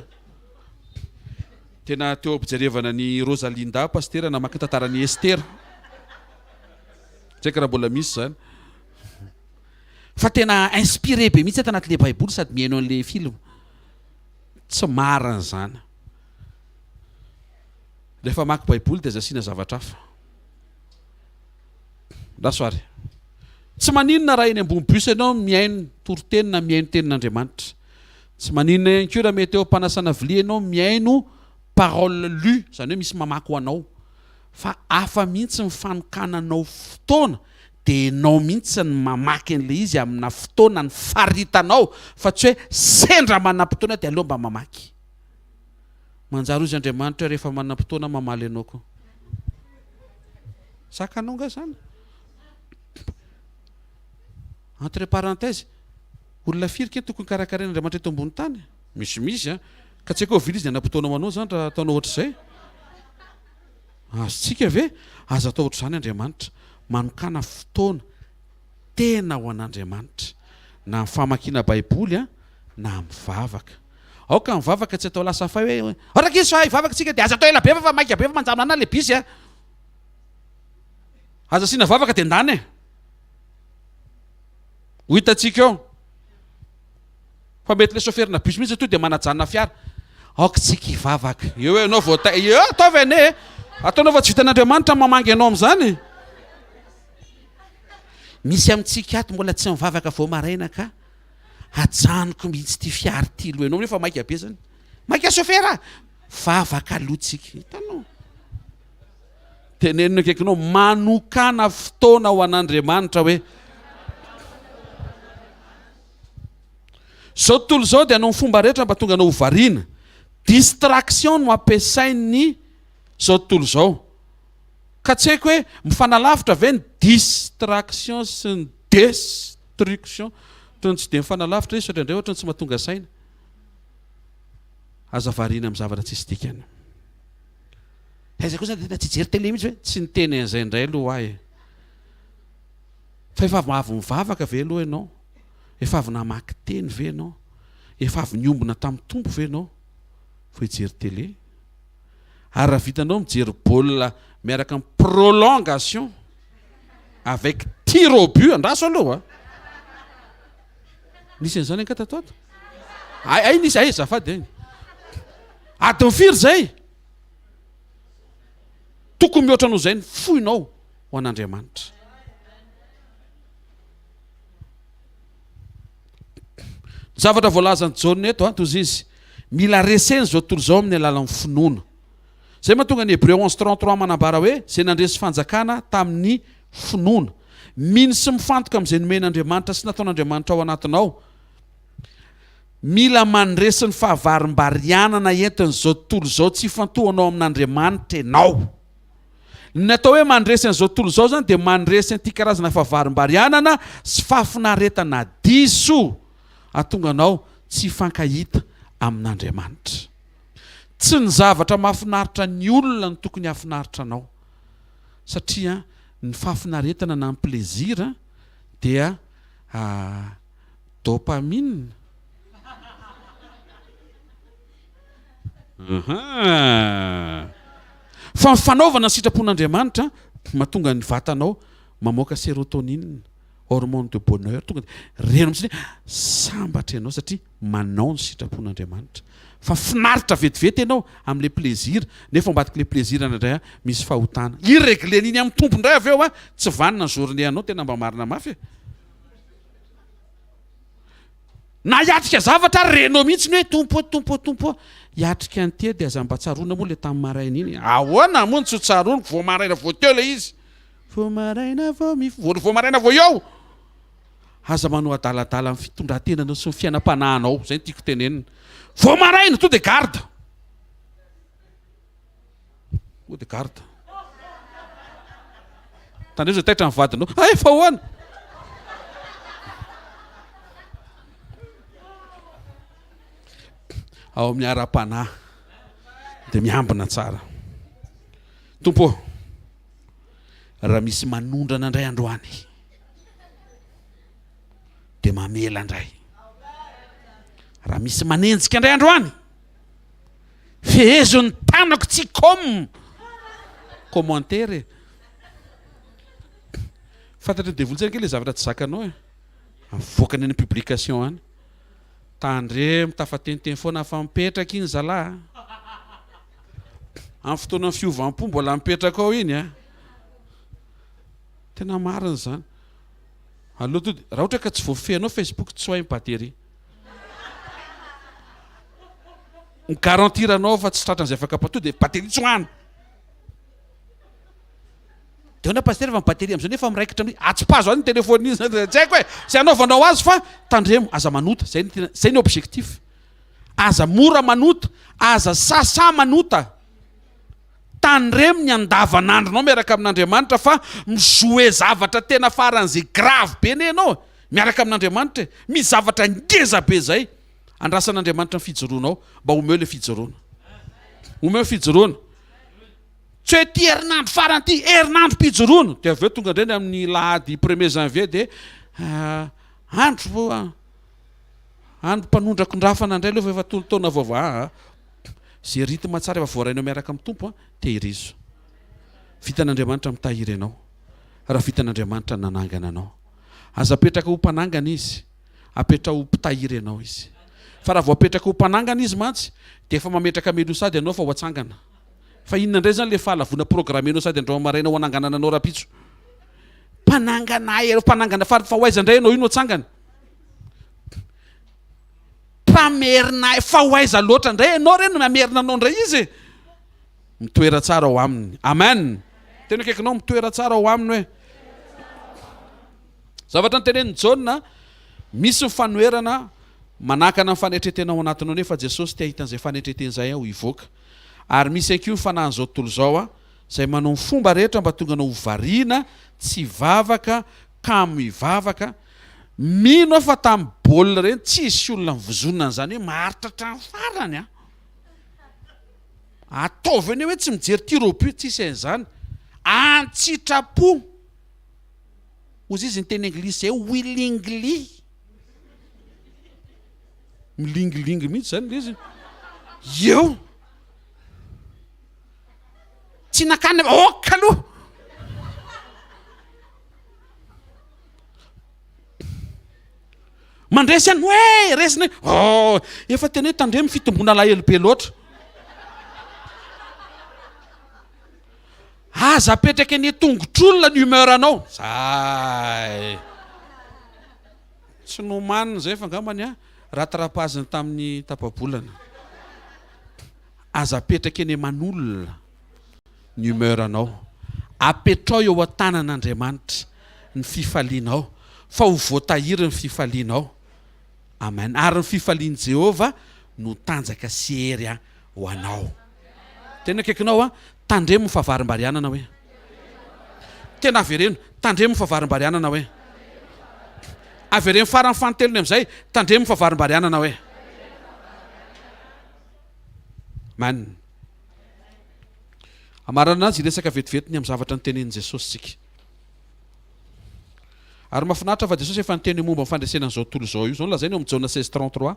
Tena teo am-pijerevana ny Rosalinda pasitera namaky ny tantaran'i Estera. Tsy haiko raha mbola misy izany. Fa tena inspiré be mihitsy ato anatin'ilay baiboly sady mihaino an'ilay film. Tsy marina izany. Rehefa mamaky baiboly dia aza asiana zavatra hafa. Lasa ary. Tsy maninona raha eny ambony bus ianao mihaino toriteny na mihaino tenin'Andriamanitra. Tsy maninona ihany koa raha mety eo am-panasana vilia ianao mihaino parole lue, izany hoe misy mamaky ho anao. Fa hafa mihitsy ny fanokananao fotoana dia enao mihitsy ny mamaky an'ilay izy amina fotoana ny faritanao fa tsy hoe sendra manam-potoana dia aleo mba mamaky. Manjary hozy Andriamanitra hoe rehefa manam-potoana mamaly anao koa. Zakanao nga zany? Entre parenthèse, olona firy kay tokony karakarain'Andriamanitra eto ambony tany? Misimisy an! Ka tsy haiko oviana izy ny hanam-potoana ho anao zany raha ataonao ohatr'izay. Azontsika ve? Aza atao ohatr'izany Andriamanitra. Manokàna fotoana tena ho an'Andriamanitra, na amin'ny famakiana Baiboly na amin'ny vavaka. Aoka ny vavaka tsy atao lasa fay hoe, Ao rankizy fa hivavaka isika dia aza atao ela be fa maika be fa manjanona ilay bus a! Aza asiana vavaka dia ndany e! Ho hitantsika eo. Fa mety le chauffeur-na bus mihitsy atoa dia manajanona fiara. Aoka tsika hivavaka. Eo ianao vao ta eo ataovy anie e. Ataonao fa tsy vitan'Andriamanitra ny mamangy anao amin'izany. Misy amintsika ato mbola tsy mivavaka vao maraina ka ajanoko mihitsy ity fiara ity aloha. Ianao nefa maika be zany. Maika chauffeur a! Vavaka aloha tsika. Hitanao? Teneno ny akaikinao, manokàna fotoana ho an'Andriamanitra hoe. Izao tontolo izao dia hanao ny fomba rehetra mba tonga anao ho variana. Distraction no ampiasain'ny izao tontolo izao. Ka tsy haiko hoe mifanalavitra ve ny distraction sy ny destruction. Toy ny tsy dia mifanalavitra izy fa indraindray ohatran'ny tsy mahatonga saina. Aza variana amin'ny zavatra tsisy dikany. Aiza kosa tena tsy hijery télé mihitsy ve? Tsy niteny an'izay indray aloha aho e. Fa efa avy mivavaka ve aloha ianao? Efa avy namaky teny ve ianao? Efa avy niombona tamin'ny Tompo ve ianao vao hijery télé? Ary raha vitanao mijery baolina miaraka amin'ny prolongation avec tir au but, andraso aloha a! Nisy an'izany angaha tato ato? Hay, hay nisy, hay azafady hay. Adiny firy izay? Tokony mihoatra noho izay ny foinao ho an'Andriamanitra. Ny zavatra voalazan'i Jaona eto, toy izy, mila resena izao tontolo izao amin'ny alalan'ny finoana. Izay mahatonga ny Hebreo 11:33 manambara hoe izay nandresy fanjakana tamin'ny finoana. Mino sy mifantoka amin'izay nomen'Andriamanitra sy nataon'Andriamanitra ao anatinao. Mila mandresy ny fahavarimbarianana entin'izao tontolo izao tsy ifantohanao amin'Andriamanitra ianao. Ny atao hoe mandresy an'izao tontolo izao izany dia mandresy an'ity karazana fahavarimbarianana sy fahafinaretana diso hahatonga anao tsy hifankahita amin'Andriamanitra. Tsy ny zavatra mahafinaritra ny olona no tokony hahafinaritra anao satria ny fahafinaretana na ny plaisir dia dopamine. Fa ny fanaovana ny sitrapon'Andriamanitra mahatonga ny vatanao mamoaka sérotonine, hormone de bonheur, tonga dia renao mihitsy hoe sambatra ianao satria manao ny sitrapon'Andriamanitra. Fa finaritra vetivety ianao amin'ilay plaisir, nefa ao ambadik'ilay plaisir indraindray misy fahotana. I-regler-na iny amin'ny Tompo indray avy eo, tsy vanona ny journée anao, tena mba marina mafy e. Na hiatrika zavatra ary renao mihitsy ny hoe Tompo ô, Tompo ô, Tompo ô, hiatrika an'ity aho dia aza mba tsaroana moa ilay tamin'ny maraina iny. Ahoana moa no tsy ho tsaroako, vao maraina vao teo ilay izy. Vao maraina vao mif-, vao, vao maraina vao eo. Aza manao adaladala amin'ny fitondran-tenanao sy ny fiainam-panahinao, izay no tiako tenenina. Vao maraina, to dia garde. Tonga dia garde. Tandremo zay taitra ny vadinao. Hay fa ahoana? Ao amin'ny ara-panahy dia miambina tsara. Tompo ô, raha misy manondrana indray androany dia mamela indray. Raha misy manenjika indray androany Fehezo ny tanako tsy com commentaire e. Fantatry ny devoly tsara ange le zavatra tsy zakanao e. Avoakany any publication any. Tandremo tafateniteny foana fa mipetraka iny zalahy a. Amin'ny fotoanan'ny fiovam-po mbola mipetraka ao iny a. Tena marina izany. Aleo to raha ohatra ka tsy voafehinao Facebook tsy ho hay ny batterie. Mi-garantir anao fa tsy tratran'izay afaka patou dia batterie tsy ho any. Dia ahoana pasitera fa ny batterie amin'izao nefa miraikitra amin'ny atsipazo any ny téléphone iny zany tsy haiko e. Izay anaovanao azy fa tandremo aza manota. Zay ny tena zay ny objectif. Aza mora manota, aza sasa manota. Tandremo ny andavanandronao miaraka amin'Andriamanitra fa mi-jouer zavatra tena faran'izay grave be anie ianao e. Miaraka amin'Andriamanitra e. Misy zavatra ngeza be zay andrasan'Andriamanitra ny fijoroanao. Mba omeo le fijoroana. Omeo ny fijoroana. Tsy hoe ty herinandro farany ty, herinandrom-pijoroana. Dia avy eo tonga indray ny amin'ny lahady premier janvier dia andro andro mpanondrakondrafana indray aloha fa efa taona vaovao. Aa. Ze rythme tsara efa voarainao miaraka amin'ny Tompo tehirizo. Vitan'Andriamanitra mitahiry anao raha vitan'Andriamanitra nanangana anao. Aza apetraka ho mpanangana izy, apetraho ho mpitahiry anao izy. Fa raha vao apetraka ho mpanangana izy mantsy dia efa mametraka menu sady ianao fa ho atsangana. Fa inona indray izany ilay fahalavoana programmenao sady androany maraina ho ananganana anao rahampitso? Mpanangana ahy, mpanangana fa fa ho aiza indray ianao io no atsangana? Mpamerina ahy, fa ho aiza loatra indray ianao re no mamerina anao indray izy e? Mitoera tsara ao aminy. Amen. Tena akaikinao mitoera tsara ao aminy hoe. Zavatra notenenin'i Jaona, misy ny fanoherana manakana ny fanetren-tena ao anatinao nefa Jesosy te hahita an'izay fanetren-tena izay aho hivoaka. Ary misy ihany koa ny fanahin'izao tontolo izao izay manao ny fomba rehetra mba tonga anao ho variana, tsy hivavaka, kamo hivavaka. Mino aho fa tamin'ny baolina ireny tsisy olona nivozonina an'izany hoe maharitra hatramin'ny farany an. Ataovy anie hoe tsy mijery tir au but, tsisy an'izany. An-tsitrapo. Hozy izy ny teny anglisy zay willingly. Milingilingy mihitsy zany le izy. Eo. Tsy nakany ok aloha. Mandresy any hoe resiny oh efa tena hoe tandremo fitomboana alahelo be loatra. Aza apetraka eny tongotr'olona ny humeur anao. Zay. Tsy nomanina izay fa angambany a rattrapage-ny tamin'ny tapa-bolana. Aza apetraka eny aman'olona ny humeur anao. Apetrao eo an-tanan'Andriamanitra ny fifalianao fa ho voatahiry ny fifalianao. Amen. Ary ny fifalian'i Jehovah no tanjaka sy hery ho anao. Tena akaikinao an, tandremo ny fahavarimbarianana hoe. Tena avereno, tandremo ny fahavarimbarianana hoe. Avereno farany fanintelony amin'izay, tandremo ny fahavarimbarianana hoe. Amen. Amarana azy hiresaka vetivety ny amin'ny zavatra notenenin'i Jesosy isika. Ary mahafinaritra fa Jesosy efa niteny io momba ny fandresena an'izao tontolo izao io. Izao no lazainy ao amin'ny Jaona 16:33,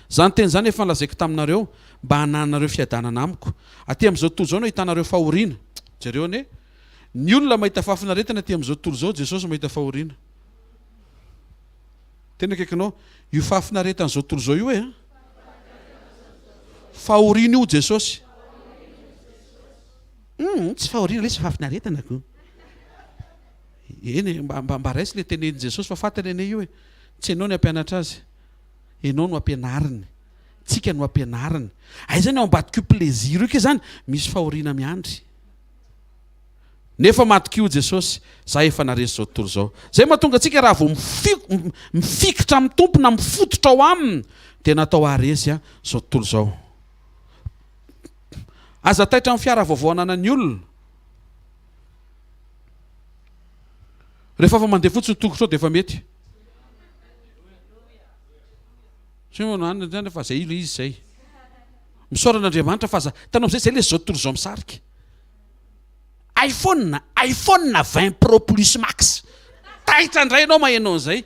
Izany teny izany efa nolazaiko taminareo, mba hanananareo fiadanana amiko. Aty amin'izao tontolo izao no ahitanareo fahoriana. Jereo anie. Ny olona mahita fahafinaretana aty amin'izao tontolo izao, Jesosy mahita fahoriana. Tena akaikinao. Io fahafinaretan'izao tontolo izao io e. Fahoriana io Jesosy. Hum, tsy fahoriana ilay izy fa fahafinaretana ko. Eny e, mba mba mba raiso le tenenin'i Jesosy fa fantany anie io e. Tsy ianao ny hampianatra azy. Ianao no ampianariny. Tsika no ampianariny. Aiza ny ao ambadik'io plaisir io kay zany misy fahoriana miandry. Nefa matokia hoy Jesosy, za efa naresy izao tontolo izao. Zay mahatonga antsika raha vao mifikitra amin'ny Tompo na mifototra ao aminy dia natao haharesy izao tontolo izao. Aza taitra amin'ny fiara vaovao ananan'ny olona. Rehefa afa mandeha fotsiny ny tongotrao dia efa mety. Tsy hoe manana zany fa zay ilay izy zay. Misaora an'Andriamanitra fa aza hitanao amizay zay le zao tontolo izao misarika. IPhone, iPhone 20 Pro Plus Max. Taitra indray ianao maheno an'izay.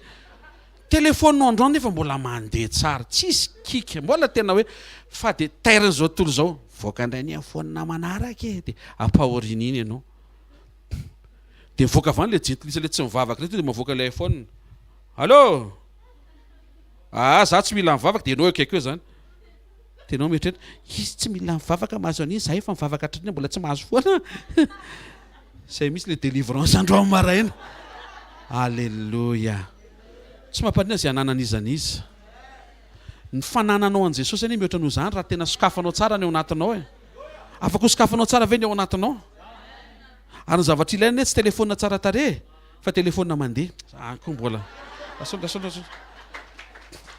Telephone androany nefa mbola mandeha tsara, tsisy kika, mbola tena hoe fa dia tairin'izao tontolo izao, mivoaka indray ny iPhone manaraka e, dia ampahoriana iny ianao. Dia mivoaka avy any ilay jentilisa ilay tsy mivavaka ilay tonga dia mavoaka ilay iPhone. Allô? Ah, za tsy mila mivavaka, dia ianao eo akaiky eo izany. Dia ianao mieritreritra, izy tsy mila mivavaka mahazo an'iny, za efa mivavaka hatrany mbola tsy mahazo foana. Zay mihitsy le délivrance androany maraina. Alléluia. Tsy mampanina izay ananan'iza n'iza. Ny fanananao an'i Jesosy anie mihoatra noho izany raha tena sokafanao tsara ny ao anatinao e. Afaka ho sokafanao tsara ve ny ao anatinao? Ary ny zavatra ilaina anie tsy telefaonina tsara tarehy fa telefaonina mandeha. Zany koa mbola. Lasa lasa lasa.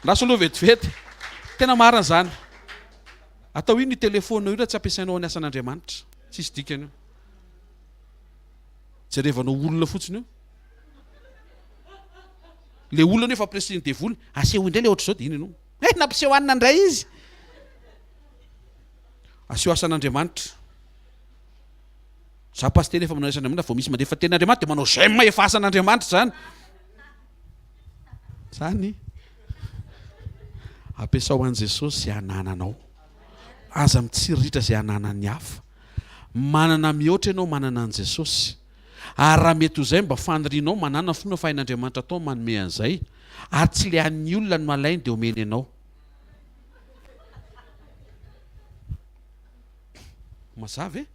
Lasa aloha vetivety. Tena marina izany. Atao inona io telefaonina io raha tsy ampiasainao any asan'Andriamanitra? Tsisy dikany io. Jerevanao olona fotsiny io. Le olona nefa ampiresin'ny devoly, asehoy indray le ohatr'izao dia iny ianao. Eh, nampiseho anina indray izy. Aseho asan'Andriamanitra. Za pasitera efa manao asan'Andriamanitra vao misy mandefa tenin'Andriamanitra dia manao j'aime efa asan'Andriamanitra zany. Zany. Ampiasao an'i Jesosy izay anananao. Aza mitsiriritra izay ananan'ny hafa. Manana mihoatra ianao manana an'i Jesosy. Ary raha mety ho izay mba fanirianao, manàna finoana fa hain'Andriamanitra atao ny manome an'izay. Ary tsy le an'ny olona no alainy dia omeny anao. Mazava e?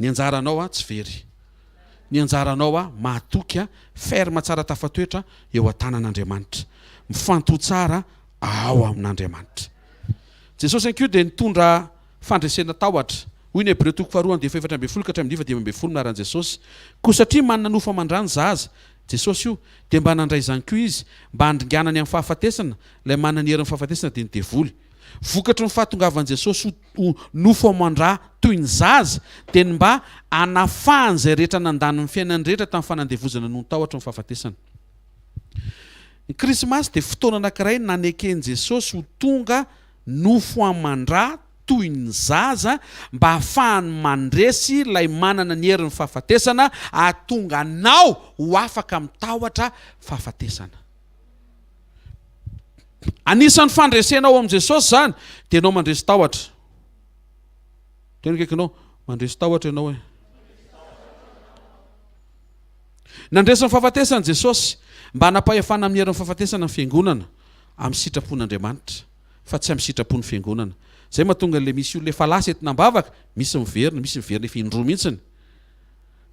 Ny anjaranao a tsy very. Ny anjaranao a mahatoky a, ferme tsara tafatoetra eo an-tanan'Andriamanitra. Mifantoha tsara ao amin'Andriamanitra. Jesosy ihany koa dia nitondra fandresena tahotra. Hoy ny Hebreo toko faharoa andiany fahefatra ambin'ny folo ka hatramin'ny fahadimy ambin'ny folo anaran'i Jesosy. Koa satria manana nofo aman-dra ny zaza, Jesosy io, dia mba nandray izany koa izy, mba handringanany amin'ny fahafatesana, ilay manana ny herin'ny fahafatesana dia ny devoly. Vokatry ny fahatongavan'i Jesosy ho nofo aman-dra toy ny zaza, dia ny mba hanafahany izay rehetra nandany ny fiainany rehetra tamin'ny fanandevozana noho ny tahotry ny fahafatesana. Ny Krismasy dia fotoana anankiray naneken'i Jesosy ho tonga nofo aman-dra toy ny zaza mba hahafahany mandresy ilay manana ny herin'ny fahafatesana hahatonga anao ho afaka amin'ny tahotra fahafatesana. Anisan'ny fandresena ao amin'i Jesosy izany dia ianao mandresy tahotra. Teny akaikinao, mandresy tahotra ianao e. Nandresy ny fahafatesana Jesosy mba hanam-pahefana amin'ny herin'ny fahafatesana ny fiangonana amin'ny sitrapon'Andriamanitra fa tsy amin'ny sitrapon'ny fiangonana. Izay mahatonga an'ilay misy olona efa lasa entina am-bavaka, misy miverina, misy miverina efa indroa mihitsiny.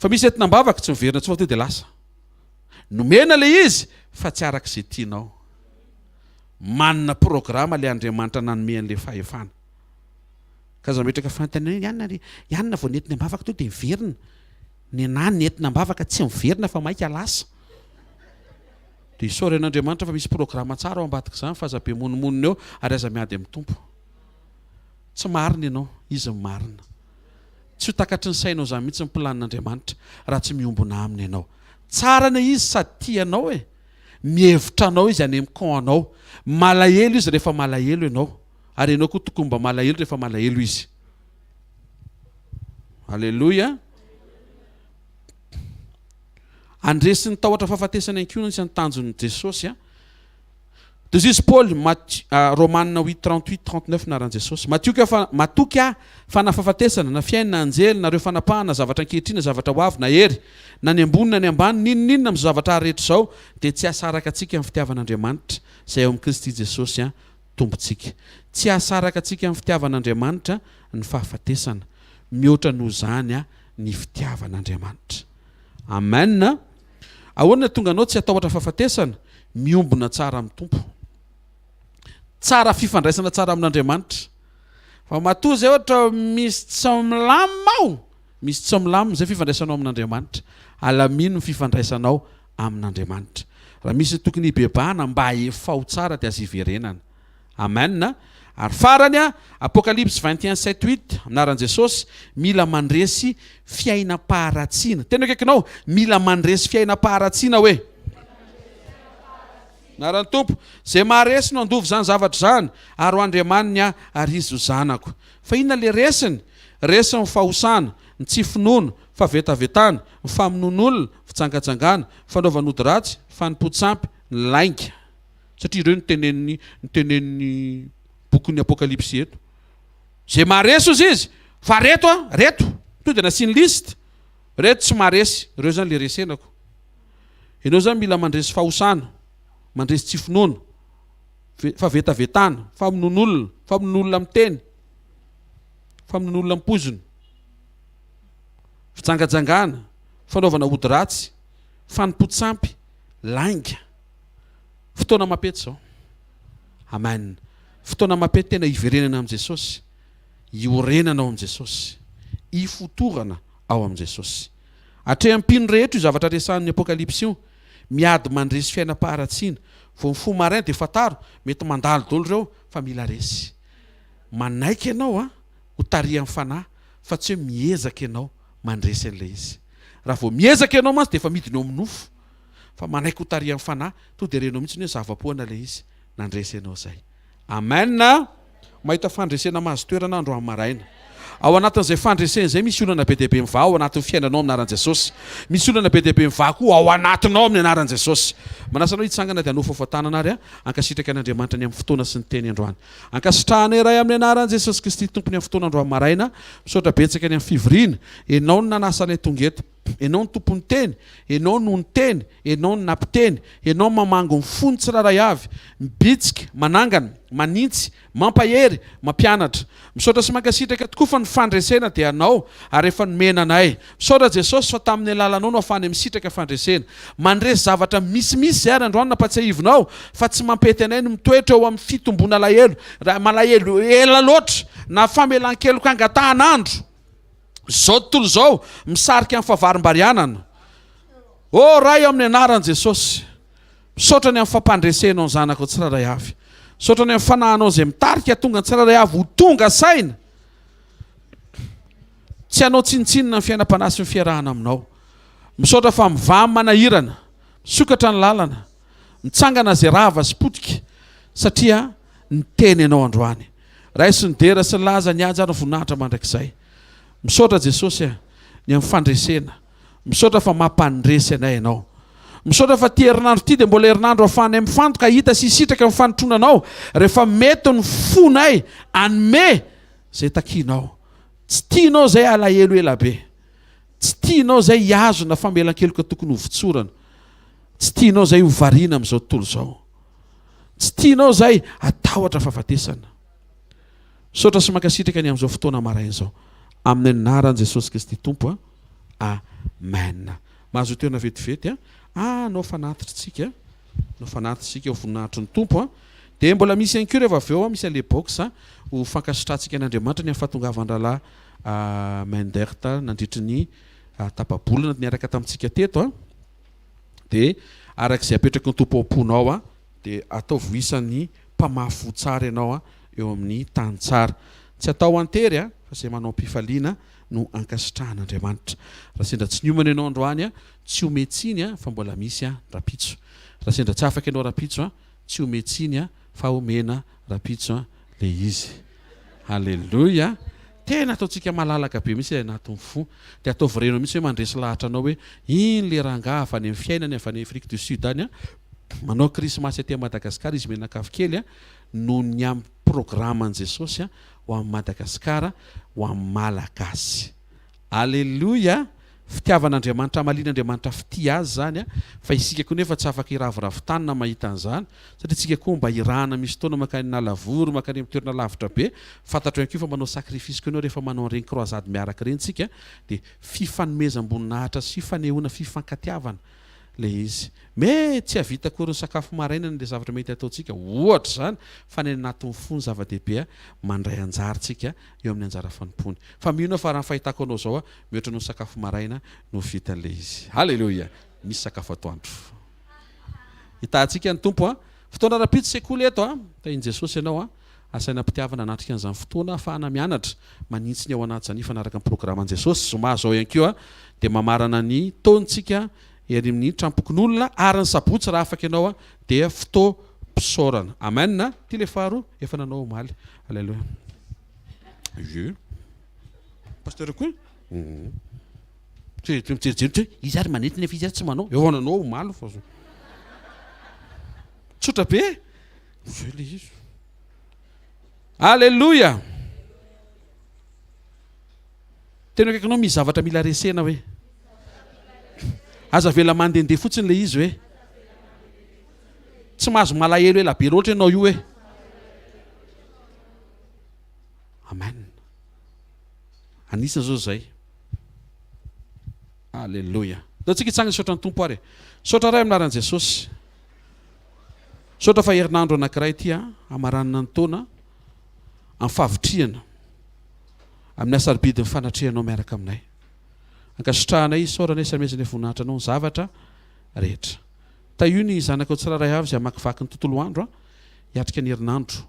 Fa misy entina am-bavaka tsy miverina intsony fa tonga dia lasa. Nomena ilay izy fa tsy araka izay tianao. Manana programa ilay Andriamanitra nanome an'ilay fahefana. Ka aza mametraka fanontaniana hoe ianona ry ianona vao nentiny am-bavaka teo dia miverina. Nenà nentina am-bavaka tsy miverina fa maika lasa. Dia isaory an'Andriamanitra fa misy programa tsara ao ambadik'izany fa aza be monomonona eo ary aza miady amin'ny Tompo. Tsy marina ianao, Izy no marina. Tsy ho takatry ny sainao izany mihitsy ny planin'Andriamanitra raha tsy miombona aminy ianao. Tsara anie Izy sady tia anao e! Mihevitra anao Izy any amin'ny camp anao. Malahelo Izy rehefa malahelo ianao. Ary ianao koa tokony mba malahelo rehefa malahelo Izy. Aleloia. Handresy ny tahotra fahafatesana ihany koa anisan'ny tanjon'i Jesosy. Dia hoy izy Paoly, Romana 8, 38, 39 anaran'i Jesosy. Matoky aho fa, matoky aho fa na fahafatesana, na fiainana, na anjely, na ireo fanapahana, na zavatra ankehitriny, na zavatra ho avy, na hery, na ny ambony na ny ambany, n'inon'inona amin'izao zavatra ary rehetra izao, dia tsy hahasaraka antsika amin'ny fitiavan'Andriamanitra, izay ao amin'i Kristy Jesosy Tompontsika. Tsy hahasaraka antsika amin'ny fitiavan'Andriamanitra ny fahafatesana. Mihoatra noho izany ny fitiavan'Andriamanitra. Amen. Ahoana no tonga anao tsy hatahotra fahafatesana? Miombona tsara amin'ny Tompo. Tsara fifandraisana tsara amin'Andriamanitra. Fa matoa izay ohatra misy tsy milamina ao, misy tsy milamina izay fifandraisanao amin'Andriamanitra. Alamino ny fifandraisanao amin'Andriamanitra. Raha misy tokony hibebahana mba efao tsara dia aza iverenana. Amen. Ary farany, Apokalypsy 21 7 8, anaran'i Jesosy, mila mandresy fiainam-paharatsiana. Tena akaikinao, mila mandresy fiainam-paharatsiana hoe. Anaran'ny Tompo, izay maharesy no handova izany zavatra izany, ary ho Andriamaniny aho, ary izy ho zanako. Fa inona le resiny? Resiny ny fahosana, ny tsy finoana, fahavetavetana, ny famonoan'olona, fijangajangana, fanaovan'ody ratsy, fanompoan-tsampy, ny lainga. Satria ireo no tenenin'ny no tenenin'ny bokin'ny Apokalypsy eto. Izay maharesy ozy izy, fa reto a, reto, tonga dia nasiany liste, reto tsy maharesy, ireo zany le resenako. Ianao zany mila mandresy fahosana, mandresy tsy finoana, fahavetavetana, famonoan'olona, famonoan'olona amin'ny teny, famonoan'olona amin'ny poizina, fijangajangana, fanaovana ody ratsy, fanompoan-tsampy, lainga. Fotoana mampety izao. Amen. Fotoana mampety tena hiverenana amin'i Jesosy, hiorenana ao amin'i Jesosy, hifotorana ao amin'i Jesosy. Atrehan'ny mpino rehetra io zavatra resahin'ny Apokalypsy io. Miady mandresy fiainam-paharatsiana. Vao mifoha maraina dia fantaro, mety mandalo daholo ireo fa mila resy. Manaiky ianao an, ho tarihan'ny Fanahy fa tsy hoe miezaka ianao mandresy an'ilay izy. Raha vao miezaka ianao mantsy dia efa midina eo amin'ny nofo. Fa manaiky ho tarihan'ny Fanahy, tonga dia renao mihitsy ny hoe zava-poana ilay izy, nandresy ianao izay. Amen! Mahita fandresena mahazo toerana androany maraina. Ao anatin'izay fandresena izay misy olana be dia be mivaha ao anatin'ny fiainanao amin'ny anaran'i Jesosy. Misy olana be dia be mivaha koa ao anatinao amin'ny anaran'i Jesosy. Manasa anao hitsangana dia hanofahofa tanana ary hankasitraka an'Andriamanitra ny amin'ny fotoana sy ny teny androany. Ankasitrahanay Ray amin'ny anaran'i Jesosy Kristy Tompo ny amin'ny fotoana androany maraina. Misaotra betsaka ny amin'ny fivoriana. Ianao no nanasa anay tonga eto. Ianao no tompon'ny teny, Ianao no niteny, Ianao no nampiteny, Ianao mamango ny fony tsirairay avy, mibitsika, manangana, manintsy, mampahery, mampianatra. Misaotra sy mankasitraka tokoa fa ny fandresena dia Anao ary efa nomena anay. Misaotra Jesosy fa tamin'ny alalanao no ahafahanay misitraka fandresena. Mandresy zavatra misimisy izay ary androany nampatsiahivinao fa tsy mampety anay ny mitoetra eo amin'ny fitombon'alahelo, raha malahelo ela loatra, na famelan-keloka angatahan'andro. Izao tontolo izao misarika amin'ny fahavarimbarianana. Oh Ray amin'ny anaran'i Jesosy, misaotra ny amin'ny fampandresenao ny zanakao tsirairay avy. Misaotra ny amin'ny fanahinao izay mitarika tonga ny tsirairay avy ho tonga saina. Tsy hanao tsinontsinona ny fiainam-panahy sy ny fiarahana aminao. Misaotra fa mivaha ny manahirana, misokatra ny lalana, mitsangana izay rava sy potika satria niteny ianao androany. Raiso ny dera sy ny laza, ny haja ary ny voninahitra mandrakizay. Misaotra Jesosy a, ny amin'ny fandresena. Misaotra fa mampandresy anay ianao. Misaotra fa ity herinandro ity dia mbola herinandro ahafahanay mifantoka hahita sy hisitraka ny fanotronanao rehefa mety ny fonay hanome izay takianao. Tsy tianao izay alahelo ela be. Tsy tianao izay hihazona famelan-keloka tokony hovotsorana. Tsy tianao izay ho variana amin'izao tontolo izao. Tsy tianao izay hatahotra fahafatesana. Misaotra sy mankasitraka ny amin'izao fotoana maraina izao. Amin'ny anaran'i Jesosy Kristy Tompo a. Amen. Mahazo toerana vetivety a. Ah, hanao fanatitra tsika. Hanao fanatitra tsika ho voninahitry ny Tompo a. Dia mbola misy ihany koa rehefa avy eo misy an'ilay box ho fankasitrahantsika an'Andriamanitra ny amin'ny fahatongavan-drahalahy Mendert nandritry ny tapa-bolana niaraka tamintsika teto a. Dia araka izay apetraky ny Tompo ao am-ponao a, dia ataovy ho isan'ny mpamafy voa tsara ianao eo amin'ny tany tsara. Tsy atao an-tery a, fa izay manao am-pifaliana no ankasitrahan'Andriamanitra. Raha sendra tsy niomana ianao androany, tsy omen-tsiny fa mbola misy rahampitso. Raha sendra tsy afaka ianao rahampitso, tsy omen-tsiny fa omena rahampitso ilay izy. Haleloia! Tena ataontsika malalaka be mihitsy ilay anatin'ny fo. Dia ataovy renao mihitsy hoe mandresy lahatra anao hoe iny ilay rangahy avy any amin'ny fiainany avy any Afrique du Sud any, manao krismasy aty Madagasikara izy mianakavy kely noho ny amin'ny programan'i Jesosy ho an'i Madagasikara, ho an'ny Malagasy. Aleloia! Fitiavan'Andriamanitra, hamalian'Andriamanitra fitia azy izany, fa isika koa nefa tsy afaka hiraviravy tany na mahita an'izany, satria tsika koa mba irahana misy fotoana mankany Analavory, mankany amin'ny toerana lavitra be, fantatro ihany koa fa manao sacrifice koa ianao rehefa manao an'ireny croisade miaraka ireny tsika, dia fifanomezam-boninahitra sy fifanehoana fifankatiavana ilay izy. Mais tsy hahavita akory ny sakafo maraina ny le zavatra mety ataontsika, ohatra izany, fa ny any anatin'ny fo ny zava-dehibe mandray anjara tsika eo amin'ny anjara fanompoany. Fa mino aho fa raha ny fahitako anao izao mihoatra noho ny sakafo maraina no vitan'ilay izy. Haleloia! Misy sakafo atoandro. Hitahantsika ny Tompo a! Fotoana rahampitso sekoly eto a! Tahin'i Jesosy ianao a! Asaina am-pitiavana hanatrika an'izany fotoana ahafahana mianatra manintsy ny ao anaty izany hifanaraka amin'ny programan'i Jesosy. Zoma izao ihany koa dia mamarana ny taontsika ery amin'ny tranompokonolona ary ny sabotsy raha afaka ianao dia fotoam-pisaorana. Amen! Ity ilay faharoa efa nanao omaly. Aleloia. Ie. Pasteur koa? Tsy mijerijery hoe izy ary manety nefa izy ary tsy manao. Efa nanao omaly fa tsotra be. Zay le izy. Aleloia. Tena akaikinao misy zavatra mila resena hoe. Aza avela mandehandeha fotsiny le izy hoe. Tsy mahazo malahelo ela be loatra ianao io hoe. Amen. Anisany zao zay. Aleloia. Ndao tsika hitsangana hisaotra ny Tompo ary e. Misaotra Ray amin'ny anaran'i Jesosy. Misaotra fa herinandro anankiray ity hamaranana ny taona amin'ny fahavitrihana, amin'ny hasarobidin'ny fanatrehanao miaraka aminay. Ankasitrahanay, isaoranay sy amezanay voninahitra anao ny zavatra rehetra. Tahio ny zanakao tsirairay avy izay hamakivaky ny tontolo andro hiatrika ny herinandro,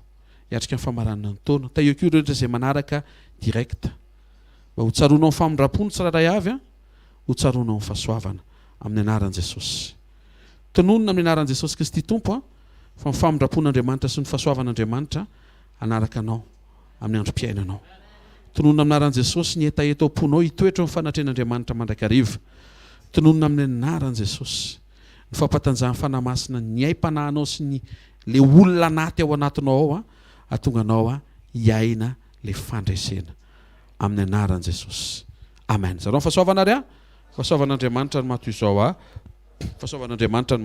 hiatrika ny famaranana ny taona. Tahio koa ireo rehetra izay manaraka direct. Mba ho tsaroanao ny famindram-po ny tsirairay avy, ho tsaroanao ny fahasoavana. Amin'ny anaran'i Jesosy. Tononina amin'ny anaran'i Jesosy Kristy Tompo fa ny famindram-pon'Andriamanitra sy ny fahasoavan'Andriamanitra hanaraka anao amin'ny androm-piainanao. Tononina amin'ny anaran'i Jesosy ny hetaheta ao am-ponao hitoetra eo amin'ny fanatrehan'Andriamanitra mandrakariva. Tononina amin'ny anaran'i Jesosy ny fampatanjahan'ny Fanahy Masina ny aim-panahinao sy ny le olona anaty ao anatinao ao hahatonga anao hiaina le fandresena. Amin'ny anaran'i Jesosy. Amen. Zarao ny fahasoavana ary a. Fahasoavan'Andriamanitra ny maha toy izao a. Fahasoavan'Andriamanitra ny.